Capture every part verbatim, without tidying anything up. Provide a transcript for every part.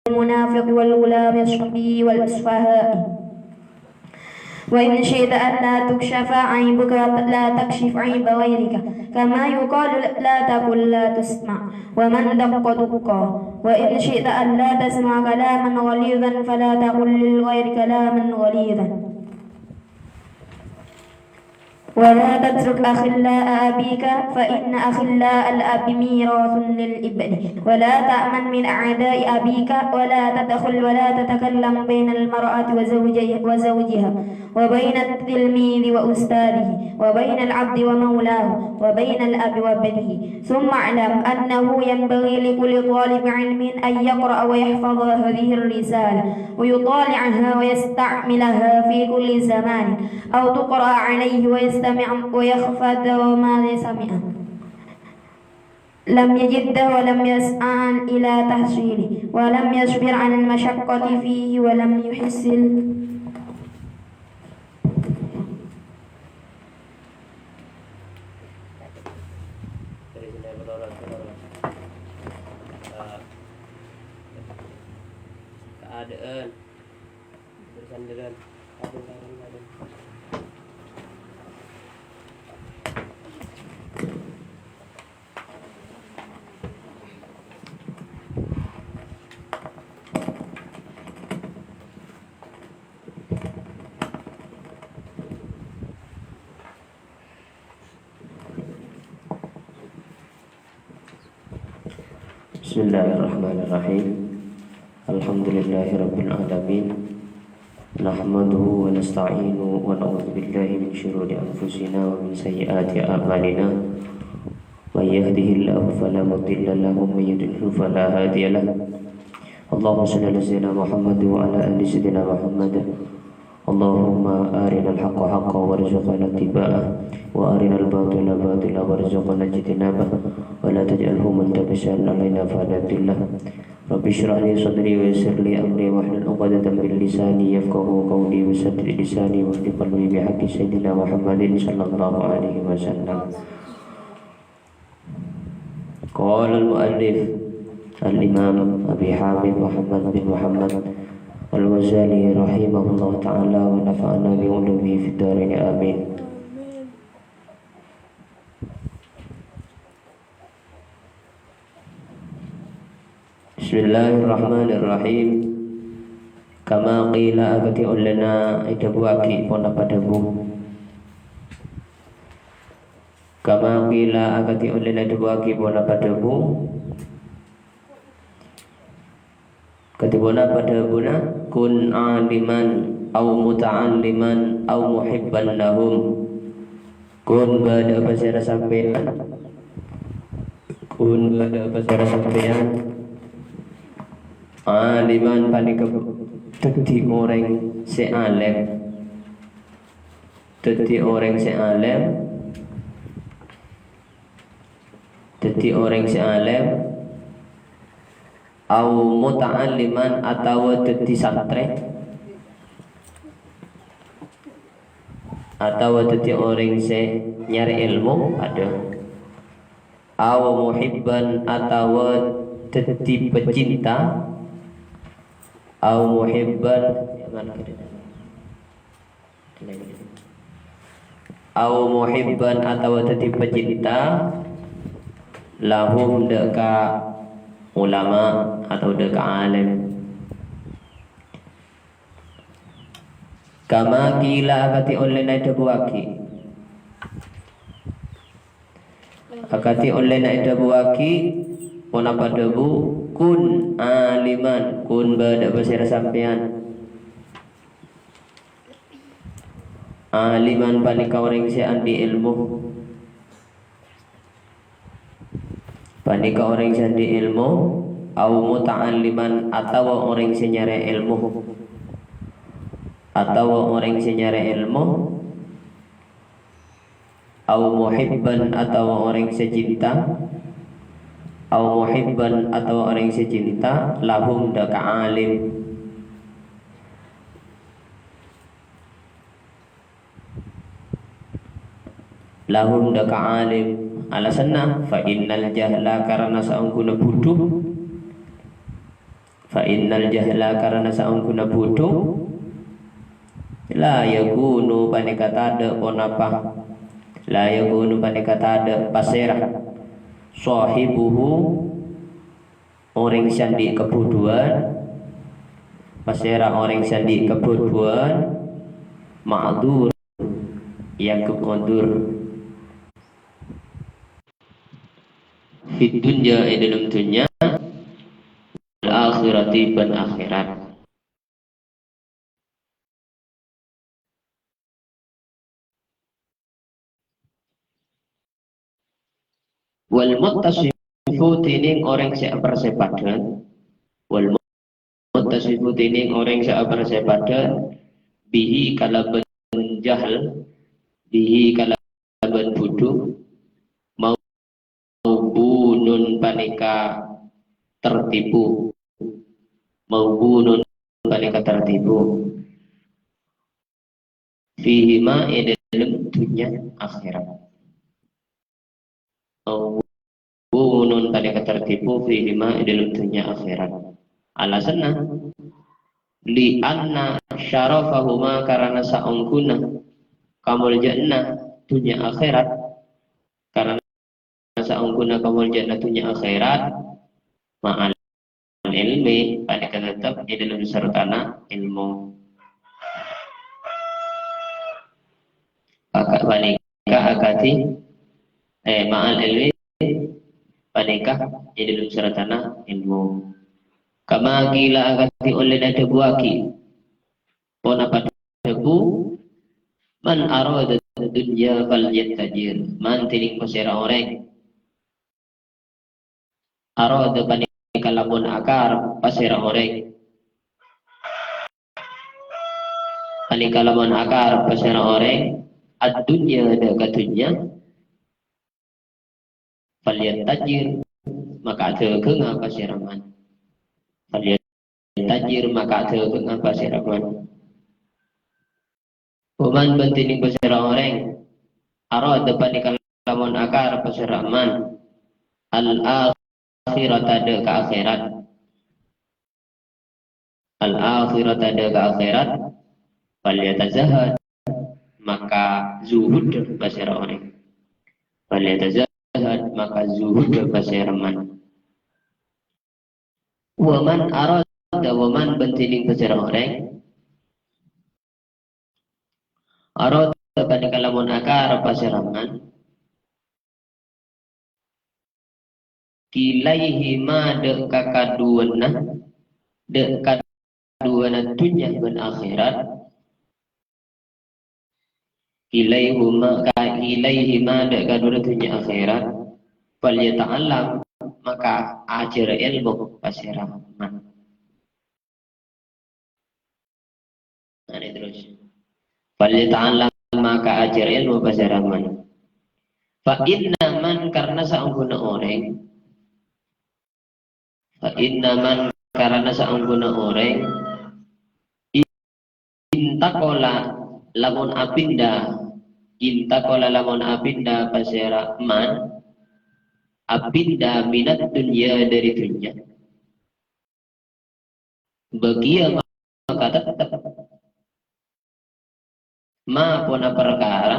المنافق والغلام الصبي والسفهاء. وإن شئت أن لا تكشف عيبك لا تكشف عيب غيرك، كما يقال لا تقل لا تسمع، ومن دق دقا. وإن شئت أن لا تسمع كلاما غليظا فلا تقل للغير كلاما غليظا. ولا تترك أخلاء أبيك، فإن أخلاء الأب ميراث للابن. ولا تأمن من أعداء أبيك، ولا تدخل ولا تتكلم بين المرأة وزوجي-، وزوجها، وبين التلميذ وأستاذه، وبين العبد ومولاه، وبين الأب وابنه. ثم اعلم أنه ينبغي لكل طالب علم أن يقرأ ويحفظ هذه الرسالة، ويطالعها ويستعملها في كل زمان، أو تقرأ عليه ويستمع ويحفظ ما سمع. لم يجده ولم يسعى إلى تحصيله، ولم يصبر على المشقة فيه، ولم يحصل. Dari sini, eh, keadaan, terus andalan, aduh, aduh, aduh. بسم الله الرحمن الرحيم. الحمد لله رب العالمين. نحمده ونستعينه ونعوذ بالله من شرور أنفسنا ومن سيئات أعمالنا. من يهده الله فلا مضل له ومن يضلل فلا هادي له. اللهم صل على سيدنا محمد وعلى آل سيدنا محمد. اللهم أرنا الحق حقا وارزقنا اتباعه، وأرنا الباطل باطلا وارزقنا اجتنابه، ولا تجعله ملتبسا علينا فنضل. رب اشرح لي صدري ويسر لي أمري واحلل عقدة من لساني يفقهوا قولي وسدد لساني واهد قلبي بحق سيدنا محمد صلى الله عليه وسلم. قال المؤلف الإمام أبي حامد محمد بن محمد الغزالي رحمه الله تعالى ونفعنا بعلومه في الدارين آمين. Bismillahirrahmanirrahim. Kama qila, akadhi ollèna èdhâbuwaghi ponapa dhâbu. Kama qila, akadhi ollèna èdhâbuwaghi ponapa dhâbu. Kadhi ponapa dhâbuna, "Kun aliman, au muta'alliman, au muhibban lahum." Kun bâdâ'â pasèra sampèyan. Kun bâdâ'â pasèra sampèyan. Aliman panèka dhâddhi orèng sè alèm. Dhâddhi orèng sè alèm. Dhâddhi orèng sè alèm. Au muta'alliman, atawa dhâddhi santrè, atawa dhâddhi orèng sè nyarè èlmo, padâ. Au muhibban, atawa dhâddhi pecinta. Au muhibban, au muhibban, atawa dhâddhi pecinta, lahum, dâ' ka ulama atawa dâ' ka alim. Kama qila, akadhi ollèna èdhâbuwaghi. Akadhi ollèna èdhâbuwaghi, ponapa dhâbu, "Kun aliman, kun bâdâ'â pasèra sampèyan." Aliman panèka orèng sè andi' èlmo. Panèka orèng sè andi' èlmo, au muta'alliman, atawa orèng sè nyarè èlmo. Atawa orèng sè nyarè èlmo. Au muhibban, atawa orèng sè cinta. Au muhibban, atawa orèng sè cinta, lahum, dâ' ka alim. Lahum, dâ' ka alim. Alasanna, fa innal jahla, karana saongghuna budhu. Fa innal jahla, karana saongguna budhu, la yakunu, panèka tadhâ' ponapa, la yakunu, panèka tadhâ' pasèra, shahibuhu, orèng sè andi' kabudhuwân, pasèra orèng sè andi' kabudhuwân, ma'dzur, èangghep ondur. Fid dunya, è dhâlem dhunnya, wal akhirati, bân akhèrat. Wal muttasifu, dhinèng orèng sè apersèpadhân, wal muttasifu, dhinèng orèng sè apersèpadhân, bihi, kalabân jahl, bihi, kalabân budhu, maubunun, panèka tertipu, maubunun, panèka tertipu, fihima, è dhâlem dhunnya akhèrat. Maubunun, panèka tertipu, fihima, è dhâlem dhunnya akhèrat. Alasanna, li anna syarafahuma, karana saongguna kamoljâ'ânna dhunnya akhèrat, karana saongguna kamoljâ'ânna dhunnya akhèrat, ma'al ilmi, panèka teptep è dhâlem sartana èlmo. Maka panèka akadhi, eh, ma'al ilmi, panèka è dhâlem sartana èlmo. Kama qila, akadhi ollèna èdhâbuwâghi, ponapa dhâbu, "Man arada dunya falyattajir." Man, dhinèng pasèra orèng. Arada panèka lamon akar pasèra orèng. Panèka lamon akar pasèra orèng, ad-dunya, dhâ' ka dhunnya. Falyattajir, maka adhâghângnga pasèra man. Falyattajir, maka adhâghângnga pasèra man. Wa man, bân dhinèng pasèra orèng, arada, panèka lamon akar pasèra man, al-akhirata, dhâ' ka akhèrat. Al-akhirata, dhâ' ka akhèrat, falyatazahhad, maka zuhud pasèra orèng. Falyatazahhad, maka zuhud pasèra man. Wa man arada, wa man, bân dhinèng pasèra orèng, arada, panèka lamon akar pasèra man, kilaihima, dhâ' ka kaduwâna, dhâ' ka kaduwâna dhunnya bân akhèrat. Kilaihuma, ka, kilaihima, dhâ' ka kaduwâna dhunnya akhèrat. Falyata'allam, maka ajhâr èlmo pasèra man. Anu terros. Falyata'allam, maka ajhâr èlmo pasèra man. Fa inna man, karana saongguna orèng. Fa inna man, karana saongguna orèng. Intaqala, lamon apinda. Intaqala, lamon apinda pasèra man. Apinda minad dunya, dhâri dhunnya. Baqiya, maka teptep. Ma, ponapa parkara,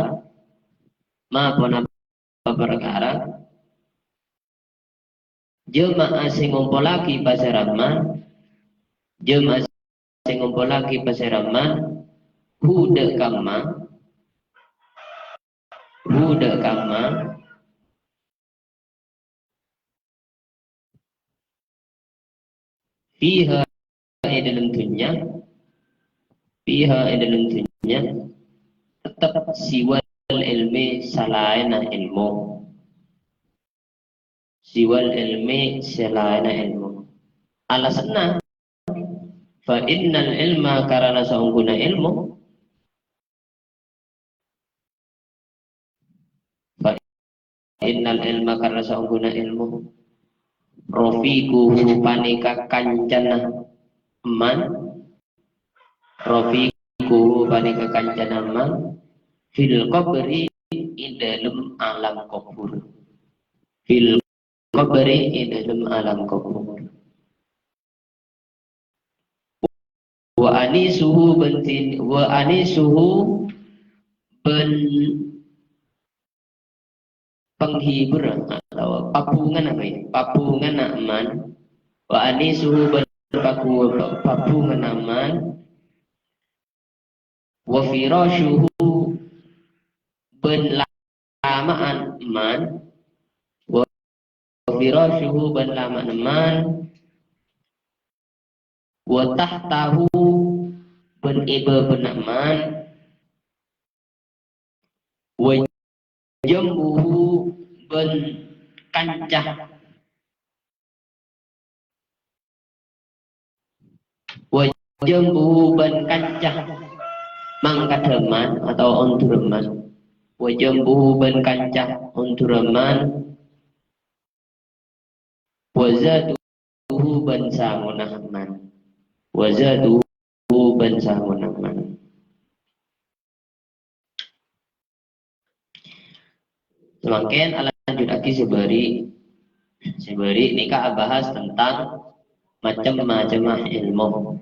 ma, ponapa parkara, jama'a sè ngompollaghi pasèra man, jama'a sè ngompollaghi pasèra man, hu, dhâ' ka ma, hu, dhâ' ka ma, fiha, è dhâlem dhunnya, fiha, è dhâlem dhunnya, teptep siwal ilmi, salaènna èlmo. Siwal ilmi, salaènna èlmo. Alasanna, fa innal ilma, karana saongguna èlmo, Fa innal ilma, karana saongguna èlmo. Rafiquhu, panèka kancana man. Rafiquhu, panèka kancana man. Fil qabri, è dhâlem alam kubur. Fil qabri, è dhâlem alam kubur. Wa anisuhu bân din-, wa anisuhu bân panghiburan atawa pabhunganna bhâi, pabhunganna man. Wa anisuhu bân pabu-, pabhunganna man. Wa firashuhu bân lama'an man. Wa firashuhu bân lama'an man. Wa tahtahu bân è bâbâna man. Wa jambuhu bân kanca. Wa jambuhu bân kanca mangkadhâ man atawa ondhurâ man. Wa jambuhu bân kanca ondhurâ man. Wa zaduhu bân sangona man. Wa zaduhu bân sangona man. Samangkèn alanjutaghi sè bâri'. Sè bâri' nèka abahas tentang macem-macemma èlmo.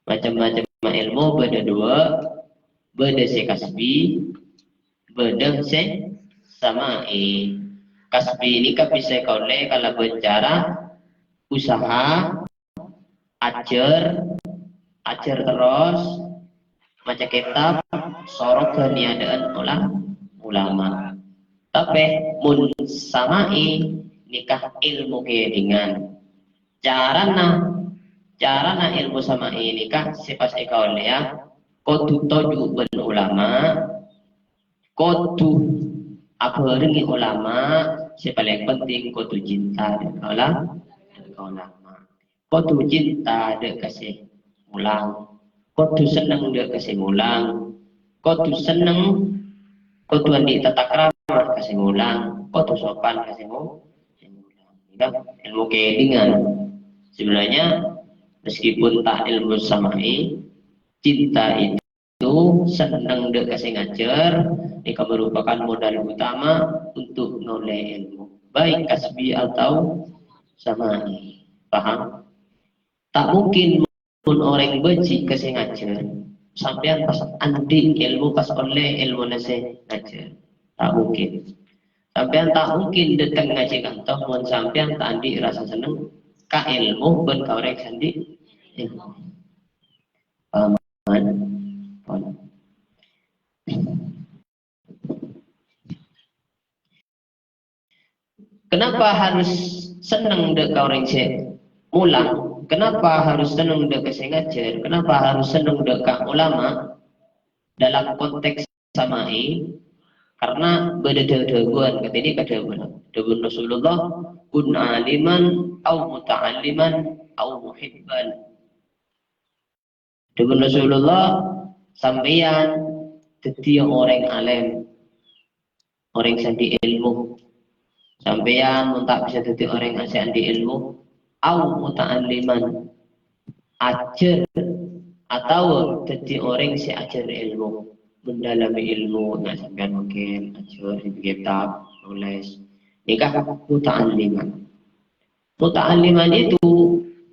Macem-macemma èlmo bâdâ duwâ', bâdâ sè kasbi, bâdâ sè sama'i. Kasbi nèka bisa èkaollè kalabân cara usaha, ajhâr, ajhâr terros, maca kètab, soro ghân è adâ'ân ola-, ulama. Tapè mon sama'i nèka èlmo kèdingan. Carana, carana èlmo sama'i nèka sè pas èkaollèya kodhu toju' bân ulama, kodhu abhârengngè ulama, sè palèng penting kodhu cinta dâ' ka ola-, dâ' ka ulama. Kodhu cinta dâ' ka sè mulang. Kodhu senneng dâ' ka sè mulang. Kodhu senneng, kodhu andi' tatakrama ka sè mulang. Kodhu sopan ka sè mu-, sè mulang. Ya, èlmo kèdingan. Sebenarnya, meskipun ta' èlmo sama'i, cinta itu senneng dâ' ka sè ngajhâr, nèka merupakan modal utama untuk nolè èlmo, baik kasbi atau sama'i. Paham? Ta' mungkin mon orèng bâji' ka sè ngajhâr, sampèyan pas andi' èlmo, pas ollè èlmona sè ngajhâr. Ta' mungkin. Sampèyan ta' mungkin dâteng ngajhi kanto mon sampèyan ta' andi' rasa senneng ka èlmo bân ka orèng sè andi' èlmo. Paham? Paham? Kenapa harus senneng dâ' ka orèng sè mulang? Kenapa harus senneng dâ' ka sè ngajhâr? Kenapa harus senneng dâ' ka ulama? Dalam konteks sama'i, karena bâdâ dâ-, dâbuwân, katènè ka dâbuwân. Dâbuwân Rasulullah, "Kun aliman au muta'alliman au muhibban." Dâbuwân Rasulullah, "Sampèyan dhâddhiyâ orèng alèm, orèng sè andi' èlmo. Sampèyan mon ta' bisa dhâddhi orèng sè andi' èlmo, au muta'alliman, ajhâr, atawa dhâddhi orèng sè ajhâr èlmo, mendalami èlmo, na sampèyan mungkin ajhâr è kètab, nolès. Nèka muta'alliman." Muta'alliman itu,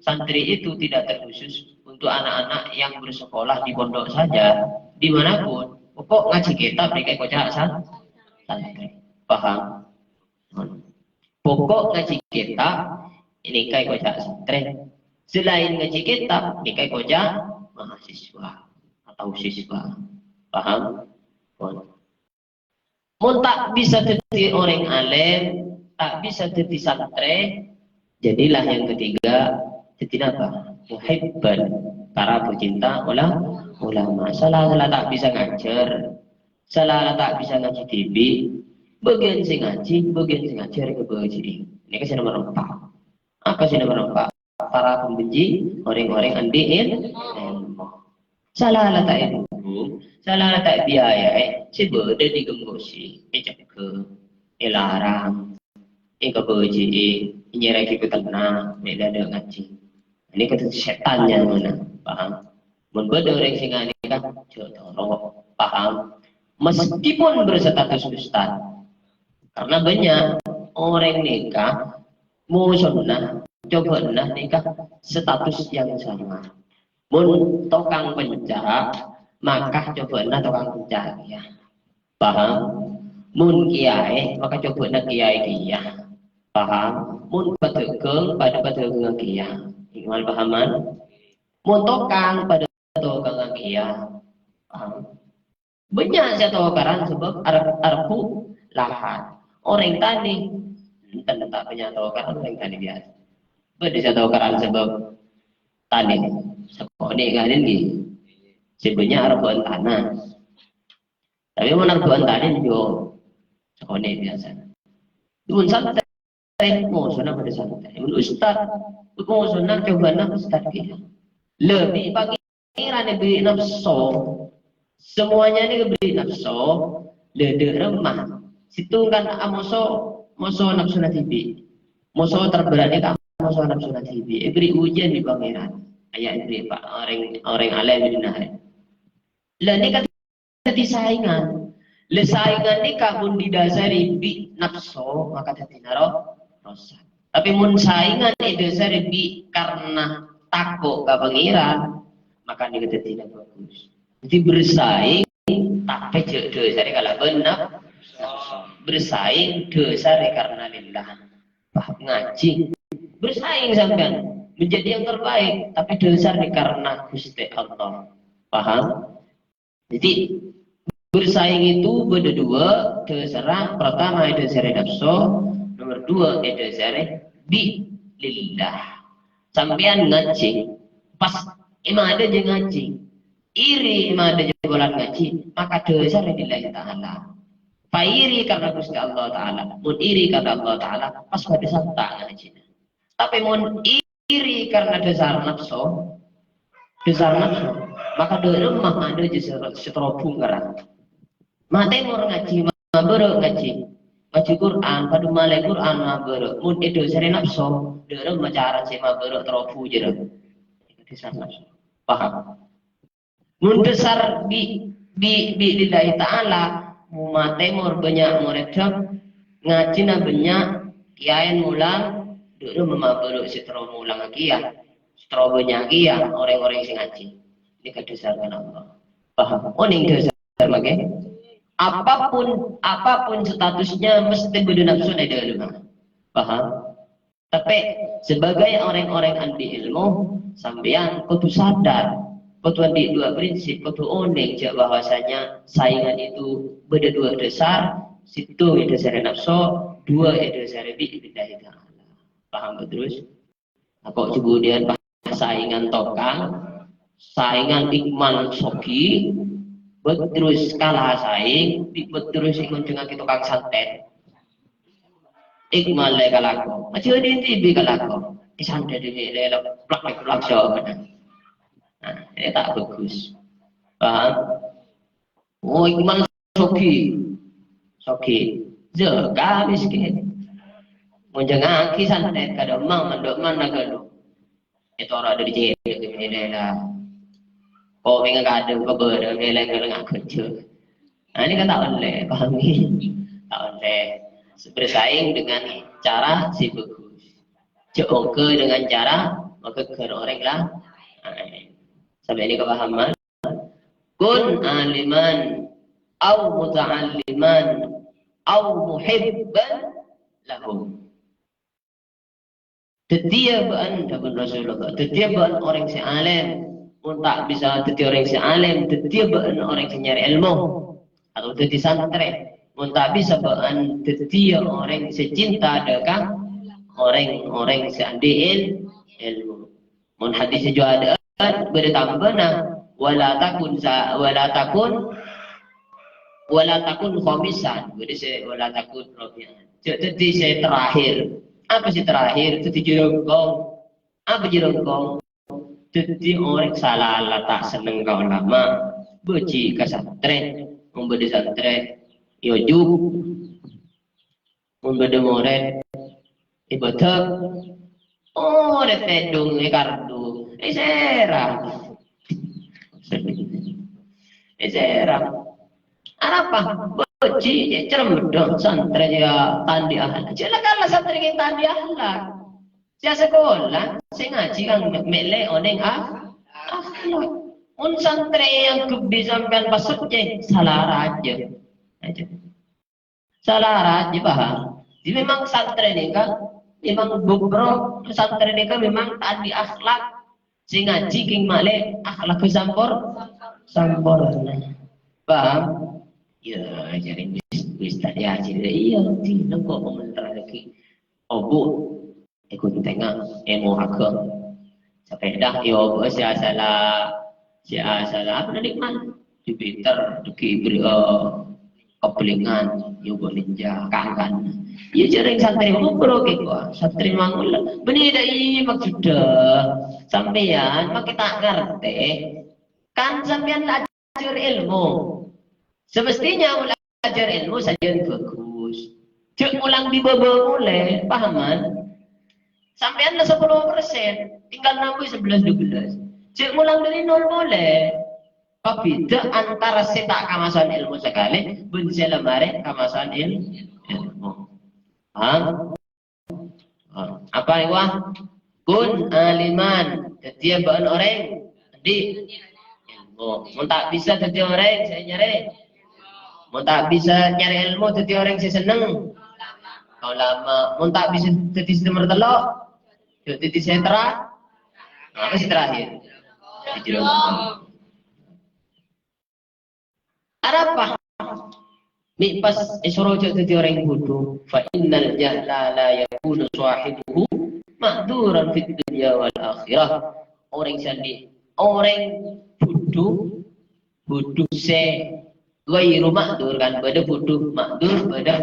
santri itu tidak terkhusus untuk anak-anak yang bersekolah di pondok saja, di mana pun. Pokok ngajhi kètab nèka èkoca' san-, santri. Paham? Pokok ngajhi kètab nèka èkoca' santri. Selain ngajhi kètab nèka èkoca' mahasiswa atau siswa. Paham? Pon. Mon ta' bisa dhâddhi orèng alèm, ta' bisa dhâddhi santrè, jadilah yang ketiga, dhâddhi napa? Muhibban, para pecinta ula-, ulama. Sala-sala ta' bisa ngajhâr, sala-sala ta' bisa ngajhi dhibi', bâgiyân sè ngajhi, bâgiyân sè ngajhâr èkabâji'i. Nèka sè nomer empa'. Apa sè nomer empa'? Para pembenci orèng-orèng andi' èl-, èlmo. Sala-sala ta' èdukung, sala-sala ta' èbiayaè, sè bâdâ è ghâmmo sè ècegghâ, èlarang, èkabâji'i, ènyèrè'aghi bhutenna, mè' dâ' ngajhi. Ini kata setan nyamana, paham? Mon bâdâ orèng sè nganèka, jhâ' toro', paham? Meskipun berstatus ustaz. Karena banyak orèng nèka, mosona, cobâ'na nèka status yang sama. Mon tokang penca', maka cobâna tokang penca' kèya. Paham? Mon kiyaè, maka cobâna kiyaè kèya. Paham? Mon padâgâng, padâ padâgângnga kèya. Ikmal pahaman? Mon tokang, padâ tokangnga kèya. Paham? Bânnya' sè tokaran sabâb are-, arebbhu lahan. Orèng tanè, enten ta' bânnya' tokaran orèng tanè biyasa. Bâdâ sè tokaran sabâb tanè, sakonè' ka'dinto ghi. Sè bânnya' arebbhuwân tana. Tapè mon arebbhuwân tanè, yo sakonè' biyasa. Mon santrè, mosona padâ santrè. Mon ustad, mosona cobâna ustad kèya. Lebbi Pangèran èberri' napso. Semuanya ini èberri' napso. Lè, dâ' remma. Sèttong kan amoso, moso napsona dhibi'. Moso terberat nèka moso napsona dhibi'. Èberri' ujian bi' Pangèran. Aya èberri' pa-, orèng, orèng alèm è dinna' arè. Lè, nèka dhâddhi saèngan. Lè, saèngan nèka mon didhasari bi' napso, maka dhâddhina ro-, rosak. Tapè mon saèngan èdhâsari bi' karna tako' ka Pangèran, maka nèka dhâddhina bhâghus. Dhâddhi bersaing, tapè jhâ' dhâsarè kalabân nap-, napso. Bersaing dhâsarè karna lillah. Wah, ngajhi. Bersaing sampèyan menjadi yang terbaik, tapè dhâsarè karna Ghustè Allah. Paham? Jadi, bersaing itu bâdâ dua dhâsarra. Pertama, èdhâsarè napso. Nomor dua, èdhâsarè bi' lillah. Sampèyan ngajhi, pas èmadâjâ ngajhi, iri èmadâjâ polana ngajhi, maka dhâsarra lillahi ta'ala. Pairi karna Ghustè Allah Ta'ala. Mon iri karna Allah Ta'ala, pas padâ santa ngajhina. Tapè mon iri karna dhâsar napso, dhâsar napso, maka dâ' remma madâjâ sè, sè terobung karna. Ma' tèmor ngajhi, ma' bârâ' ngajhi. Ngajhi Qur'an, padâ malè Qur'an ma' bârâ'. Mon èdhâsarè napso, dâ' remma cara sè ma' bârâ' terobung jârèya. Dhâsar napso. Paham? Mon dhâsar bi', bi', bi' lillahi ta'ala, ma' tèmor bânnya' morèdda, ngajhina bânnya', kèyaèn molang, dâ' remma ma' bârâ' sè terro molang kèya, sè terro bânnya' kèya, orèng-orèng sè ngajhi. Nèka dhâsar karna Allah. Paham? Onèng dhâsar mangkèn. Apapun, apapun statusnya, mesti bâdâ napsona è dâlemma. Paham? Tapè, sebagai orèng-orèng andi' èlmo, sampèyan kodhu sadar, kodhu andi' dua prinsip, kodhu onèng jâ' bahwasanya saèngan itu bâdâ dua dhâsar, sèttong èdhâsarè napso, dua èdhâsarè bi' lillahi ta'ala. Paham, Pak, terros? Ako' jhubudiyân pas saèngan tokang, saèngan Ikmal Sogi, Petrus kala saèng, bi' Petrus èngonjhângngaghi tokang santèt. Ikmal lè kalako. Ajhâ' dhibi' kalako. Èsandhâr dhibi' lè, lè, plak, plak, plak, so. Nah, ini tak bagus. Paham? Oh, Ikmal Sogi. Sogi. Jâ, ka miskin. Ngonjhângngaghi santèt, kadâ' mang, mandâ' mana kadâ'. Ètoro' dâri cèdhek, èlèla. Kowèngnga kadâ' kabârâ, èlèng-èlèng aghâjâ. Nah, ini kan ta' ollè, paham ngghi? Ta' ollè. Bersaing dengan cara sè bagus. Jhâ' ongghâ dengan cara maghâggâr orèng la-, laèn. Sampè' ini kepahaman? Kun aliman, au muta'alliman, au muhibban lahum. Dhâddhiyâ bâ'ân, dhâbuna Rasulullah, dhâddhiyâ bâ'ân orèng sè alèm. Mon ta' bisa dhâddhi orèng sè alèm, dhâddhiyâ bâ'ân orèng sè nyarè èlmo. Atau dhâddhi santrè. Mon ta' bisa bâ'ân dhâddhiyâ orèng sè cinta dâ' ka orèng-orèng sè andi' èl-, èlmo. Mon hadis sè jhuwâlâ'ân bâdâ tambâna, "Wala takun sa-, wala takun, wala takun khamisan." Bâdâ sè, "Wala takun rabi'an." Jhâ' dhâddhi sè terakhir. Apa sè terakhir? Dhâddhi jhârângkong. Apa jhârângkong? Dhâddhi orèng sala la ta' senneng ka ulama, bâji' ka santrè, mon bâdâ santrè, èojhuk. Mon bâdâ morèd, èbâdâ. Orèng tèdung è kardus, èsèrang. Èsèrang. Arapa? Bâji', cè' cermeddo, santrè jâ ta' andi' akhlak. Jâ' la kala santrè ghi' ta' andi' akhlak. Sè asakola, sè ngajhi kan me'-, mele onèng ah-, akhlak. Mon santrè èangghep bi' sampèyan pas soccè, sala rajâ. Aja. Sala rajâ, paham? Jadi memang santrè nèka, memang bubro, santrè nèka memang ta' andi' akhlak. Sè ngajhi kèng malè akhlak sampor-, samporna. Paham? Ya, jadi wis, wis tadi aja. Iya, di nengko komentar lagi. Obu, è ghuntengnga, è moraga. Sapèda, ya, obu, sè asalla, sè asalla, apa tadi, Man? Jupiter, Duki, Bri-, eh, Kebelingan, ya, obu, Ninja, Kangan. Ya, jhâreng santrè, obu, bro, kèko. Santrè mangul, bânnè dâi maksudda. Sampèyan, makè ta' ngartè. Kan sampèyan ajhâr èlmo. Semestinya mon ajhâr èlmo sajân bagus. Jhâ' molang bi' bâbâ molè, paham, Man? Sampèyan la sapolo persen, tinggal nambâ sebelas dua belas. Jhâ' molang dâri nol molè. Pabidhâ antara sè ta' kamasowan èlmo sakalè bân sè la marè kamasowan èl-, èlmo. Paham? Apa èwa? Kun aliman. Dhâddhiyâ bâ'na orèng andi' èlmo. Mon ta' bisa dhâddhi orèng sè nyarè. Mon ta' bisa nyarè èlmo dhâddhi orèng sè senneng. Ulama. Mon ta' bisa dhâddhi sè nomer tello'. Dhâddhi sè tera-, apa sè terakhir? Dhâddhi Arapa? Mè' pas èsoro jhâ' dhâddhi orèng bhudhu. Fa innal jahla la yakunu shahibuhu ma'dzuran fid dunya wal akhirah. Orèng sè andi', orèng bhudhu, bhudhu sè ghairu ma'dzur kan, bâdâ bhudhu ma'dzur, bâdâ,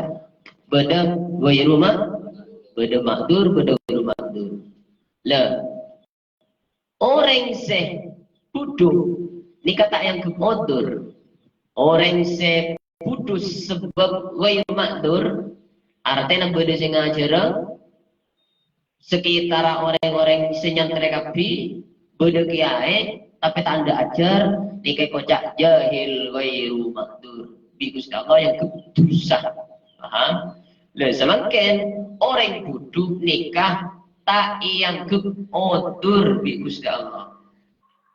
bâdâ ghairu ma-, bâdâ ma'dzur, bâdâ ghairu ma'dzur. Lah, orèng sè bhudhu nèka ta' èangghep odzur. Orèng sè bhudhu sabâb ghairu ma'dzur, artèna bâdâ sè ngajhârâ, sakitarra orèng-orèng sè nyantrè kabbhi, bâdâ kèyaè, tapè ta' endâ' ajhâr, nèka èkoca' jahil ghairu ma'dzur bi' Ghustè Allah èangghep dhusa. Paham? Lah, samangkèn orèng bhudhu nèka ta' èangghep odzur bi' Ghustè Allah.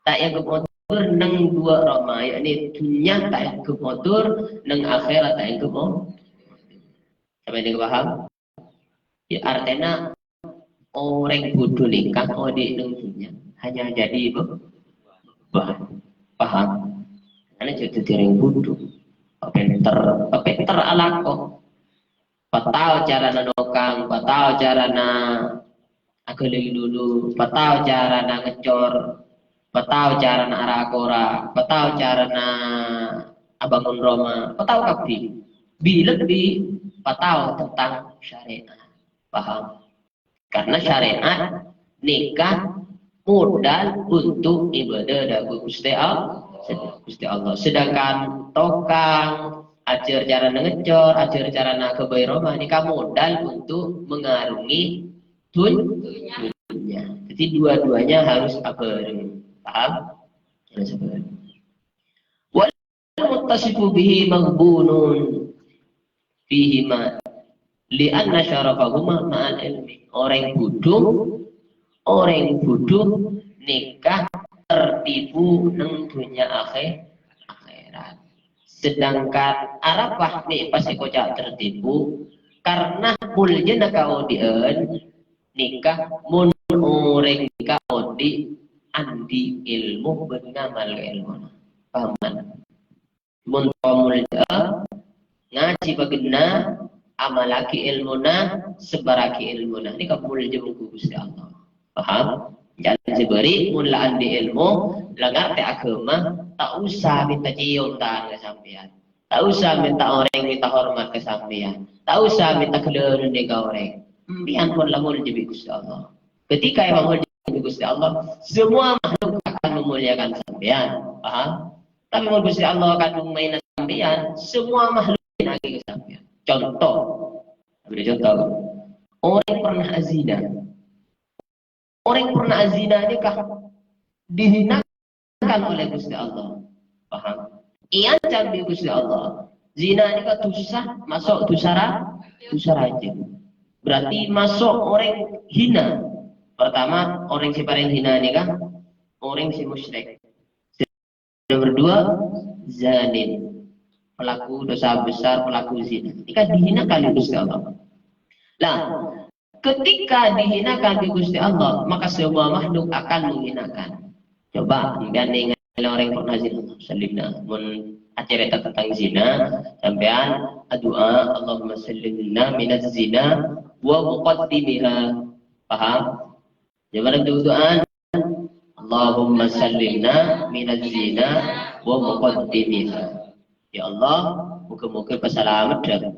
Ta' èangghep odzur neng duwâ' roma, yakni dhunnya ta' èangghep odzur, neng akhèrat ta' èangghep odzur. Sampèyan nèka paham? Ya, artèna orèng bhudhu nèka odi' neng dhunnya hanya jadi be-, beban. Paham? Karena jadi orèng bhudhu. Pènter, pènter alako. Patao carana nokang, patao carana aghâlâi lulu, patao carana ngècor, patao carana ra-kora, patao carana abângon roma, patao kabbhi. Bi-, lebbi patao tentang syariat. Paham? Karena syariat nèka modal untuk ibadah dâ' Ghustè All-, Ghustè Allah. Sedangkan tokang, ajhâr carana ngècor, ajhâr carana aghâbây roma, nèka modal untuk mengarungi dun-, dunia. Jadi dua-duanya harus abareng. Paham? Harus abareng. Wal muttasifu bihi maghbunun fihima, li'anna syarafahuma ma'al ilmi. Orèng bhudhu, orèng bhudhu nèka tertipu neng dhunnya akhè-, akhèrat. Sedangkan arapa mè' pas èkoca' tertipu? Karena moljâna kaodi'ân nèka mon orèng nèka odi' andi' èlmo bân ngamal ka èlmona. Paham, kan? Mon tao moljâ, ngajhi paghenna, amallaghi èlmona, sebbhârraghi èlmona. Nèka moljâ mongghu Ghustè Allah. Paham? Jhâ' sabâri', mon la andi' èlmo, la ngartè aghâma, ta' osa mènta cèyom tangan ka sampèyan. Ta' osa mènta orèng mènta hormat ka sampèyan. Ta' osa mènta ghâlârân ka orèng. Sampèyan pon la moljâ bi' Ghustè Allah. Ketika emang moljâ bi' Ghustè Allah, semua makhluk akan memuliakan sampèyan. Paham? Tapè mon Ghustè Allah kadhung maèna sampèyan, semua makhluk maènaghi ka sampèyan. Contoh. Beri contoh. Orèng pernah azina. Orèng pernah azina nèka dihinakan oleh Ghustè Allah. Paham? Èancam bi' Ghustè Allah. Zina nèka dhusa, maso' dhusa ra-, dhusa rajâ. Berarti maso' orèng hina. Pertama, orèng sè palèng hina nèka Orèng sè musyrik. Nomor dua, zanin. Pelaku dosa besar, pelaku zina. Ini kan dihinakan oleh Gusti Allah. Lah, ketika dihinakan oleh Gusti Allah, maka semua makhluk akan menghinakan. Coba, sampèyan nèngalè orèng pernah zina. Salimna, mon acarèta tentang zina, sampèyan adu'a, "Allahumma salimna minaz zina wa muqaddimiha." Paham? Jâ' bâreng du'aan, "Allahumma salimna minaz zina wa muqaddimiha." Ya Allah, moga-moga pasalamedhâ.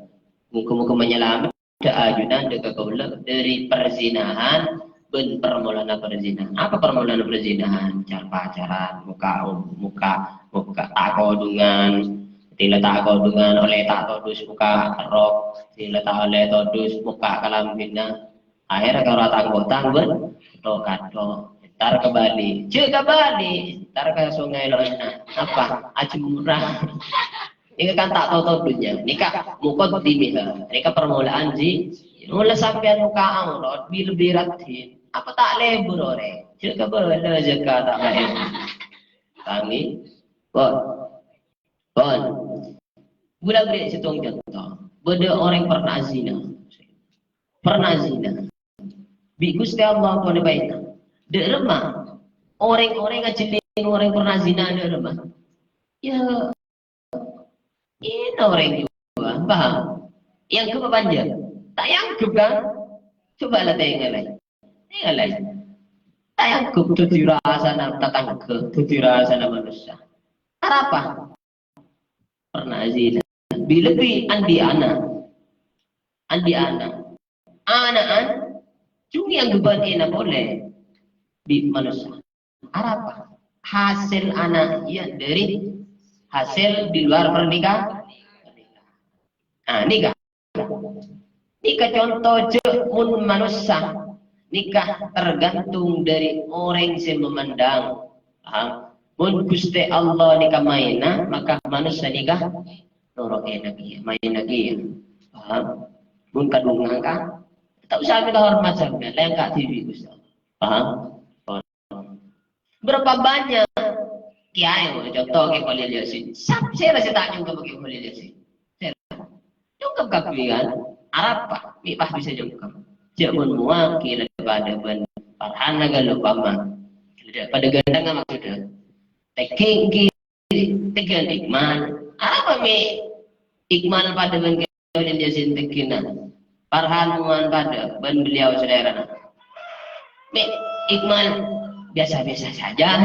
Moga-moga manyalameddhâ ajunan dâ' ka kaulâ dâri perzinahan bân parmolana perzinahan. Apa parmolana perzinahan? Car-pacaran, moka, moka, moka ta' kodhungan. Sè la ta' kodhungan, ollè ta' todus moka rok. Sè la ta' ollè todus moka kalambhina. Akhèr karo atangkotang bân kathok-kathok. Entar ka Bali. Jâ' ka Bali. Entar ka Sungai Lona. Apa? Ajemura. Nèka kan ta' tao-tao dhunnya. Nèka muqaddimiha. Nèka permulaan ji. Mula sampèyan moka aurat, bil-, birat, hin. Apa ta' lebur orèng? Jâ' ka bâlâ jâ' ka ta' laèn. Tangi. Pon. Pon. Ghulâ bèrri' sèttong conto. Bâdâ orèng pernah zina. Pernah zina. Bi' Ghustè Allah pon èpaèna. Dâ' remma. Orèng-orèng ajhelling orèng pernah zina dâ' remma. Ya, èno orèng jiyâ, paham? Èangghep apa enjâ'? Ta' èangghep, kan? Coba la tèngalè. Tèngalè. Ta' èangghep dhâddhi rassana tatangghâ, dhâddhi rassana manossa. Arapa? Pernah zina. Bi-, lebbi andi' ana'. Andi' ana'. Ana'an, jung èangghep èna polè bi' manossa. Arapa? Hasil ana' iyâ dâri hasil di luar pernikahan. Ah, nèka. Nèka conto jâ' mon manossa nèka tergantung dâri orèng sè memandang. Paham? Mon Ghustè Allah nèka maèna, maka manossa nèka noro'è naghi, maèn naghi. Paham? Mon kadhungan kan, ta' osa mènta hormat sampèyan, lèngka' dhibi' Ghustè Allah. Paham? Berapa banyak kiai, contoh Kiai Kholil Yasin. Sap-, sèra sè ta' nyongghep Kiai Kholil Yasin? Sèra. Nyongghep kabbhi kan? Arapa? Mè' pas bisa nyongghep. Jâ' mon mowakil padâ bân Farhan ghâllu umpama. Padâ ghântengnga maksudnya. Tèngghi, tèngghi Ikmal. Arapa mè' Ikmal padâ bân Kholil Yasin tèngghina. Farhan mowan padâ bân beliau salèrana. Mè' Ikmal biasa-biasa saja.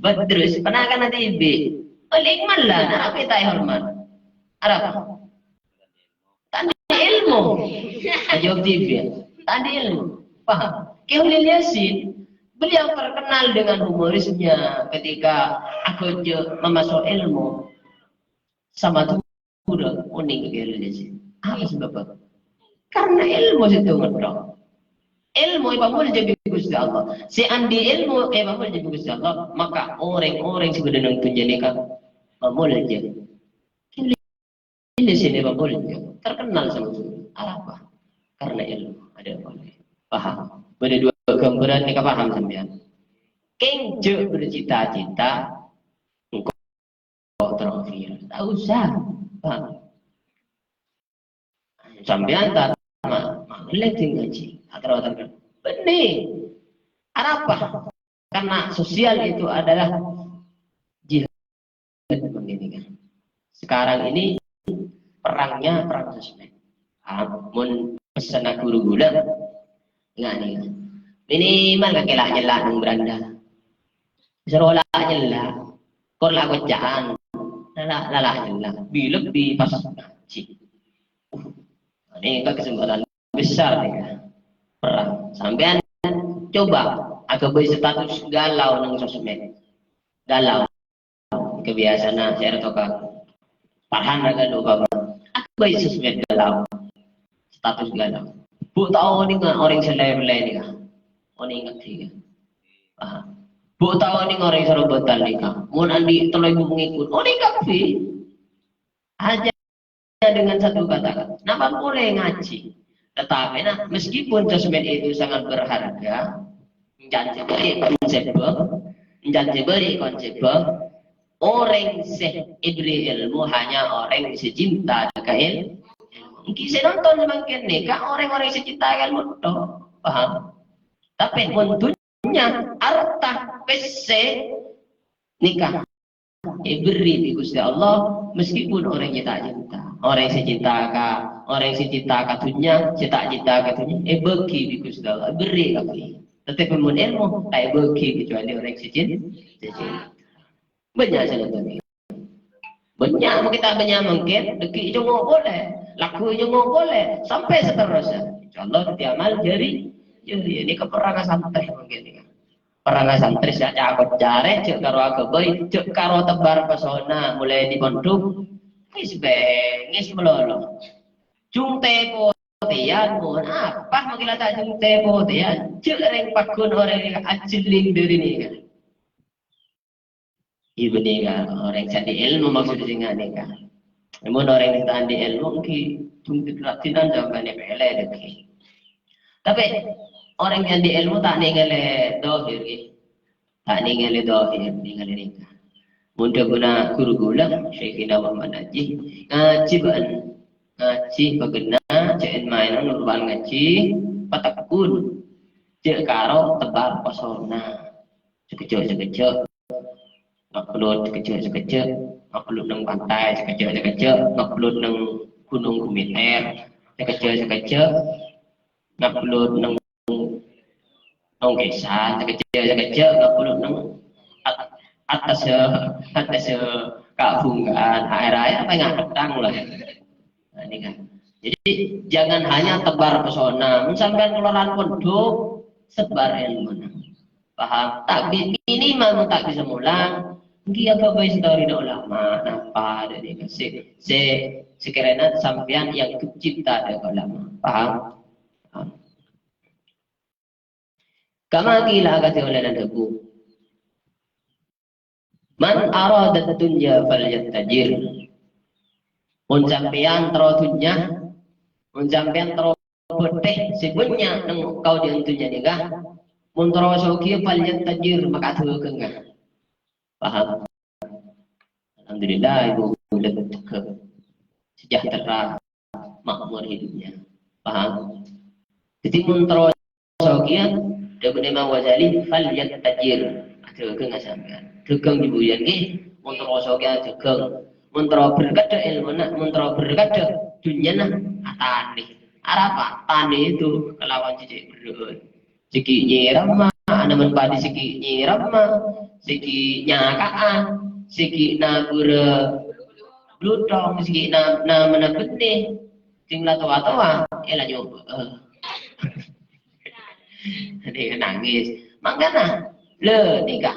Bât terros, ponakanna dhibi'. Kholil Ikmal la, arapa ta' èhormat? Arapa? Ta' andi' ilmu. Jawab dhibi'. Ta' andi' ilmu. Paham? Kiai Kholil Yasin, beliau terkenal dengan humorisnya ketika aghâjâ mamaso' ilmu. Sè madhurâ onèng ka Kholil Yasin. Apa sebâbbhâ? Karena ilmu sèttong tok. Ilmu èpamolja bi' Ghustè Allah. Sè andi' ilmu èpamolja bi' Ghustè Allah, maka orèng-orèng sè bâdâ neng dhunnya nèka mamolja. Kholil Yasin èpamolja. Terkenal sama Ghustè. Arapa? Karena ilmu. Ada apa lagi? Paham? Bâdâ dua gambaran nèka paham sampèyan. Kèng jâ' bercita-cita engko' terro viral. Ta' osa. Paham? Sampèyan ta' ma-, ma-, lagi ngaji. Atau, atau, bânnè. Arapa? Karena sosial itu adalah jihad. Sekarang ini perangnya perang sosmed. Ah, mon pèssèna ghuru ghulâ, enggak nih. Minimal kakè la nyella' neng beranda. Soro la nyella'. Kor la koca'an. La, la, la nyella'. Bilâ bi pas ngaji. Uh, ini enggak kesempatan besar nih. Perang. Sampèyan coba aghâbây status galau neng sosmed. Galau. Kebiasaanna sè artoka. Farhan raga do baba. Aghâbây sosmed galau. Status galau. Bu' ta' onènga orèng sè laèn-laèn nèka. Onèng kabbhi. Paham? Bu' ta' onènga orèng sè robâtan nèka. Mon andi' tello èbu pengikut. Onèng kabbhi. Aja dengan satu kata. Napa polè ngaji? Tetapi, nah, meskipun sosmed itu sangat berharga, Encan sè bâri' konsèp, encan sè bâri' konsèp, orèng sè èbèrri' èlmo hanya orèng sè cinta ka èl-, èlmo. Ènggi sè nonton samangkèn nèka orèng-orèng sè cinta ka èlmo tok. Paham? Tapè mon dhunnya, arta, pèssè, nèka èbèrri' bi' Ghustè Allah, meskipun orèng sè ta' cinta. Orèng sè cinta ka, orèng sè cinta ka dhunnya, sè ta' cinta ka dhunnya, èbâghi bi' Ghustè Allah, èbèrri' kabbhi. Tapè mon èlmo, ta' èbâghi kecuali orèng sè cin-, sè cinta. Bânnya' sè nonton. Bânnya' mon kita bânnya' mangkèn, dhâggi' ècongngo' polè, lagghu ècongngo' polè, sampè' saterrossa. Insyaallah dhâddhi amal jari-, jari. Nèka perrang santrè mangkèn nèka. Perrang santrè sè cako' carè, jhâ' karo aghâbây, jhâ' karo tebar pesona, molaè è pondhuk, ngès bengès malolo. Jhung tè potèyan, mon apa makè la ta' jhung tè potèyan? Jhâ' rèng paggun orèng ajhelling dhâri nèka. Iyâ, bânnè, Ka'. Orèng sè andi' èlmo maksod sè nganè, Ka'. Mon orèng sè ta' andi' èlmo, ènggi, jhung tè-, rajhinan sampèyan pèlè, ènggi. Tapè, orèng sè andi' èlmo ta' nèngalè dhâhir, ènggi. Ta' nèngalè dhâhir, nèngalè nèka. Mon dhâbuna ghuru kaulâ, Syaikhina Muhammad Najih, ngajhi bâ'na, ngajhi bâgâna, jhâ' èn-maènan, nurban ngajhi, patekun. Jhâ' karo tebar pesona. Sakejjhâ'-sakejjhâ', ngablut sakejjhâ'-sakejjhâ', ngablut neng pantai sakejjhâ'-sakejjhâ', ngablut neng Gunung Gumiter sakejjhâ'-sakejjhâ', ngablut neng Nongkesan sakejjhâ'-sakejjhâ', ngablut neng at-, attas, attas kabungkaan, aèr-aèr apa ngadhektang lah. Nah, ini kan. Jadi, jangan hanya tebar pesona. Mon sampèyan keloraan pondhuk, sebar èlmona. Paham? Tapi minimal mon ta' bisa mulang, ènggi aghâbây sè ètorèna ulama, napa dhâri sè, sè, sè kèrana sampèyan yang cinta dâ' ka ulama. Paham? Paham. Kama qila, akadhi ollèna dhâbu, "Man arada dunya falyattajir." Mon sampèyan terro dhunnya, mon sampèyan terro bâtè sè bânnya' neng kaodi'ân dhunnya nèka, mon terro soghi, falyattajir, maka dhâghângnga. Paham? Alhamdulillah, ibu udah sejahtera, makmur hidupnya. Paham? Jadi, mon terro soghi, dhâbuna Imam Ghazali, "Falyattajir." Adhâghângnga sampèyan. Dhâghâng jhubuyân ngghi, mon terro soghi, adhâghâng. Mon terro berkadhâ èlmona, mon terro berkadhâ dhunnyana, atanè. Arapa? Tanè itu kelawan cè' berrâ'ân. Sè ghi' nyèrama, anamèn padhi sè ghi' nyèrama, sè ghi' nyaka'a, sè ghi' nabura bluthong, sè ghi' na-, namèna bânnè, sè la towa-towa, eh, la nyoba. Nèka nangis. Mangkana, lè, nèka,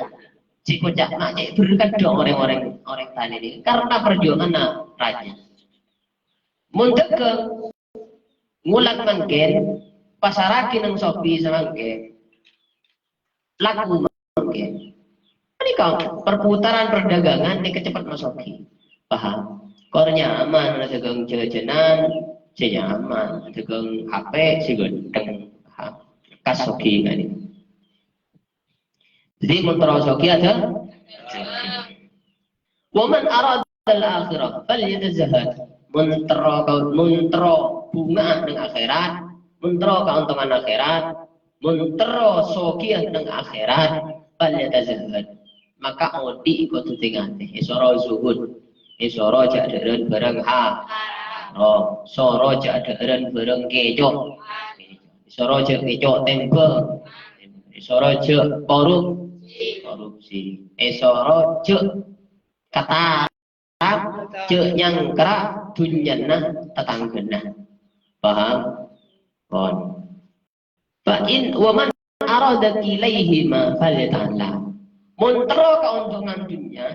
sè koca' ma' cè' berkadhâ orèng-orèng, orèng tanè nèka, karena perjuanganna rajâ. Mon dhâghâng, ngolak mangkèn, pasarraghi neng sobi samangkèn, laku mangkèn. Nèka perputaran perdagangan nèka cepet masoghi. Paham? Kor nyaman dhâghâng jhâjhânan, jhâ nyaman, dhâghâng H P, jhâ ghântheng. Paham? Kas soghi nèka. Jadi, mon terro soghi adhâ-, "Wa man aradal akhirah falyatazahhad." Mon terro ka-, mon terro bhunga'a neng akhèrat, mon terro kaontongan akhèrat, mon terro soghiya neng akhèrat, falyatazahhad. Maka odi' kodhu tè-ngatè, èsoro zuhud, èsoro jhâ' dhâ'ârân bhârâng ha-, haram, soro jhâ' dhâ'ârân bhârâng kèco'. Èsoro jhâ' kèco' tembhâng. Èsoro jhâ' korup-, korupsi. Èsoro jhâ' kata-, jhâ' nyangkra dhunnyana tatangghâna. Paham? Pon. Fa in, "Wa man arada kilaihima falyata'allam." Mon terro kaontongan dhunnya,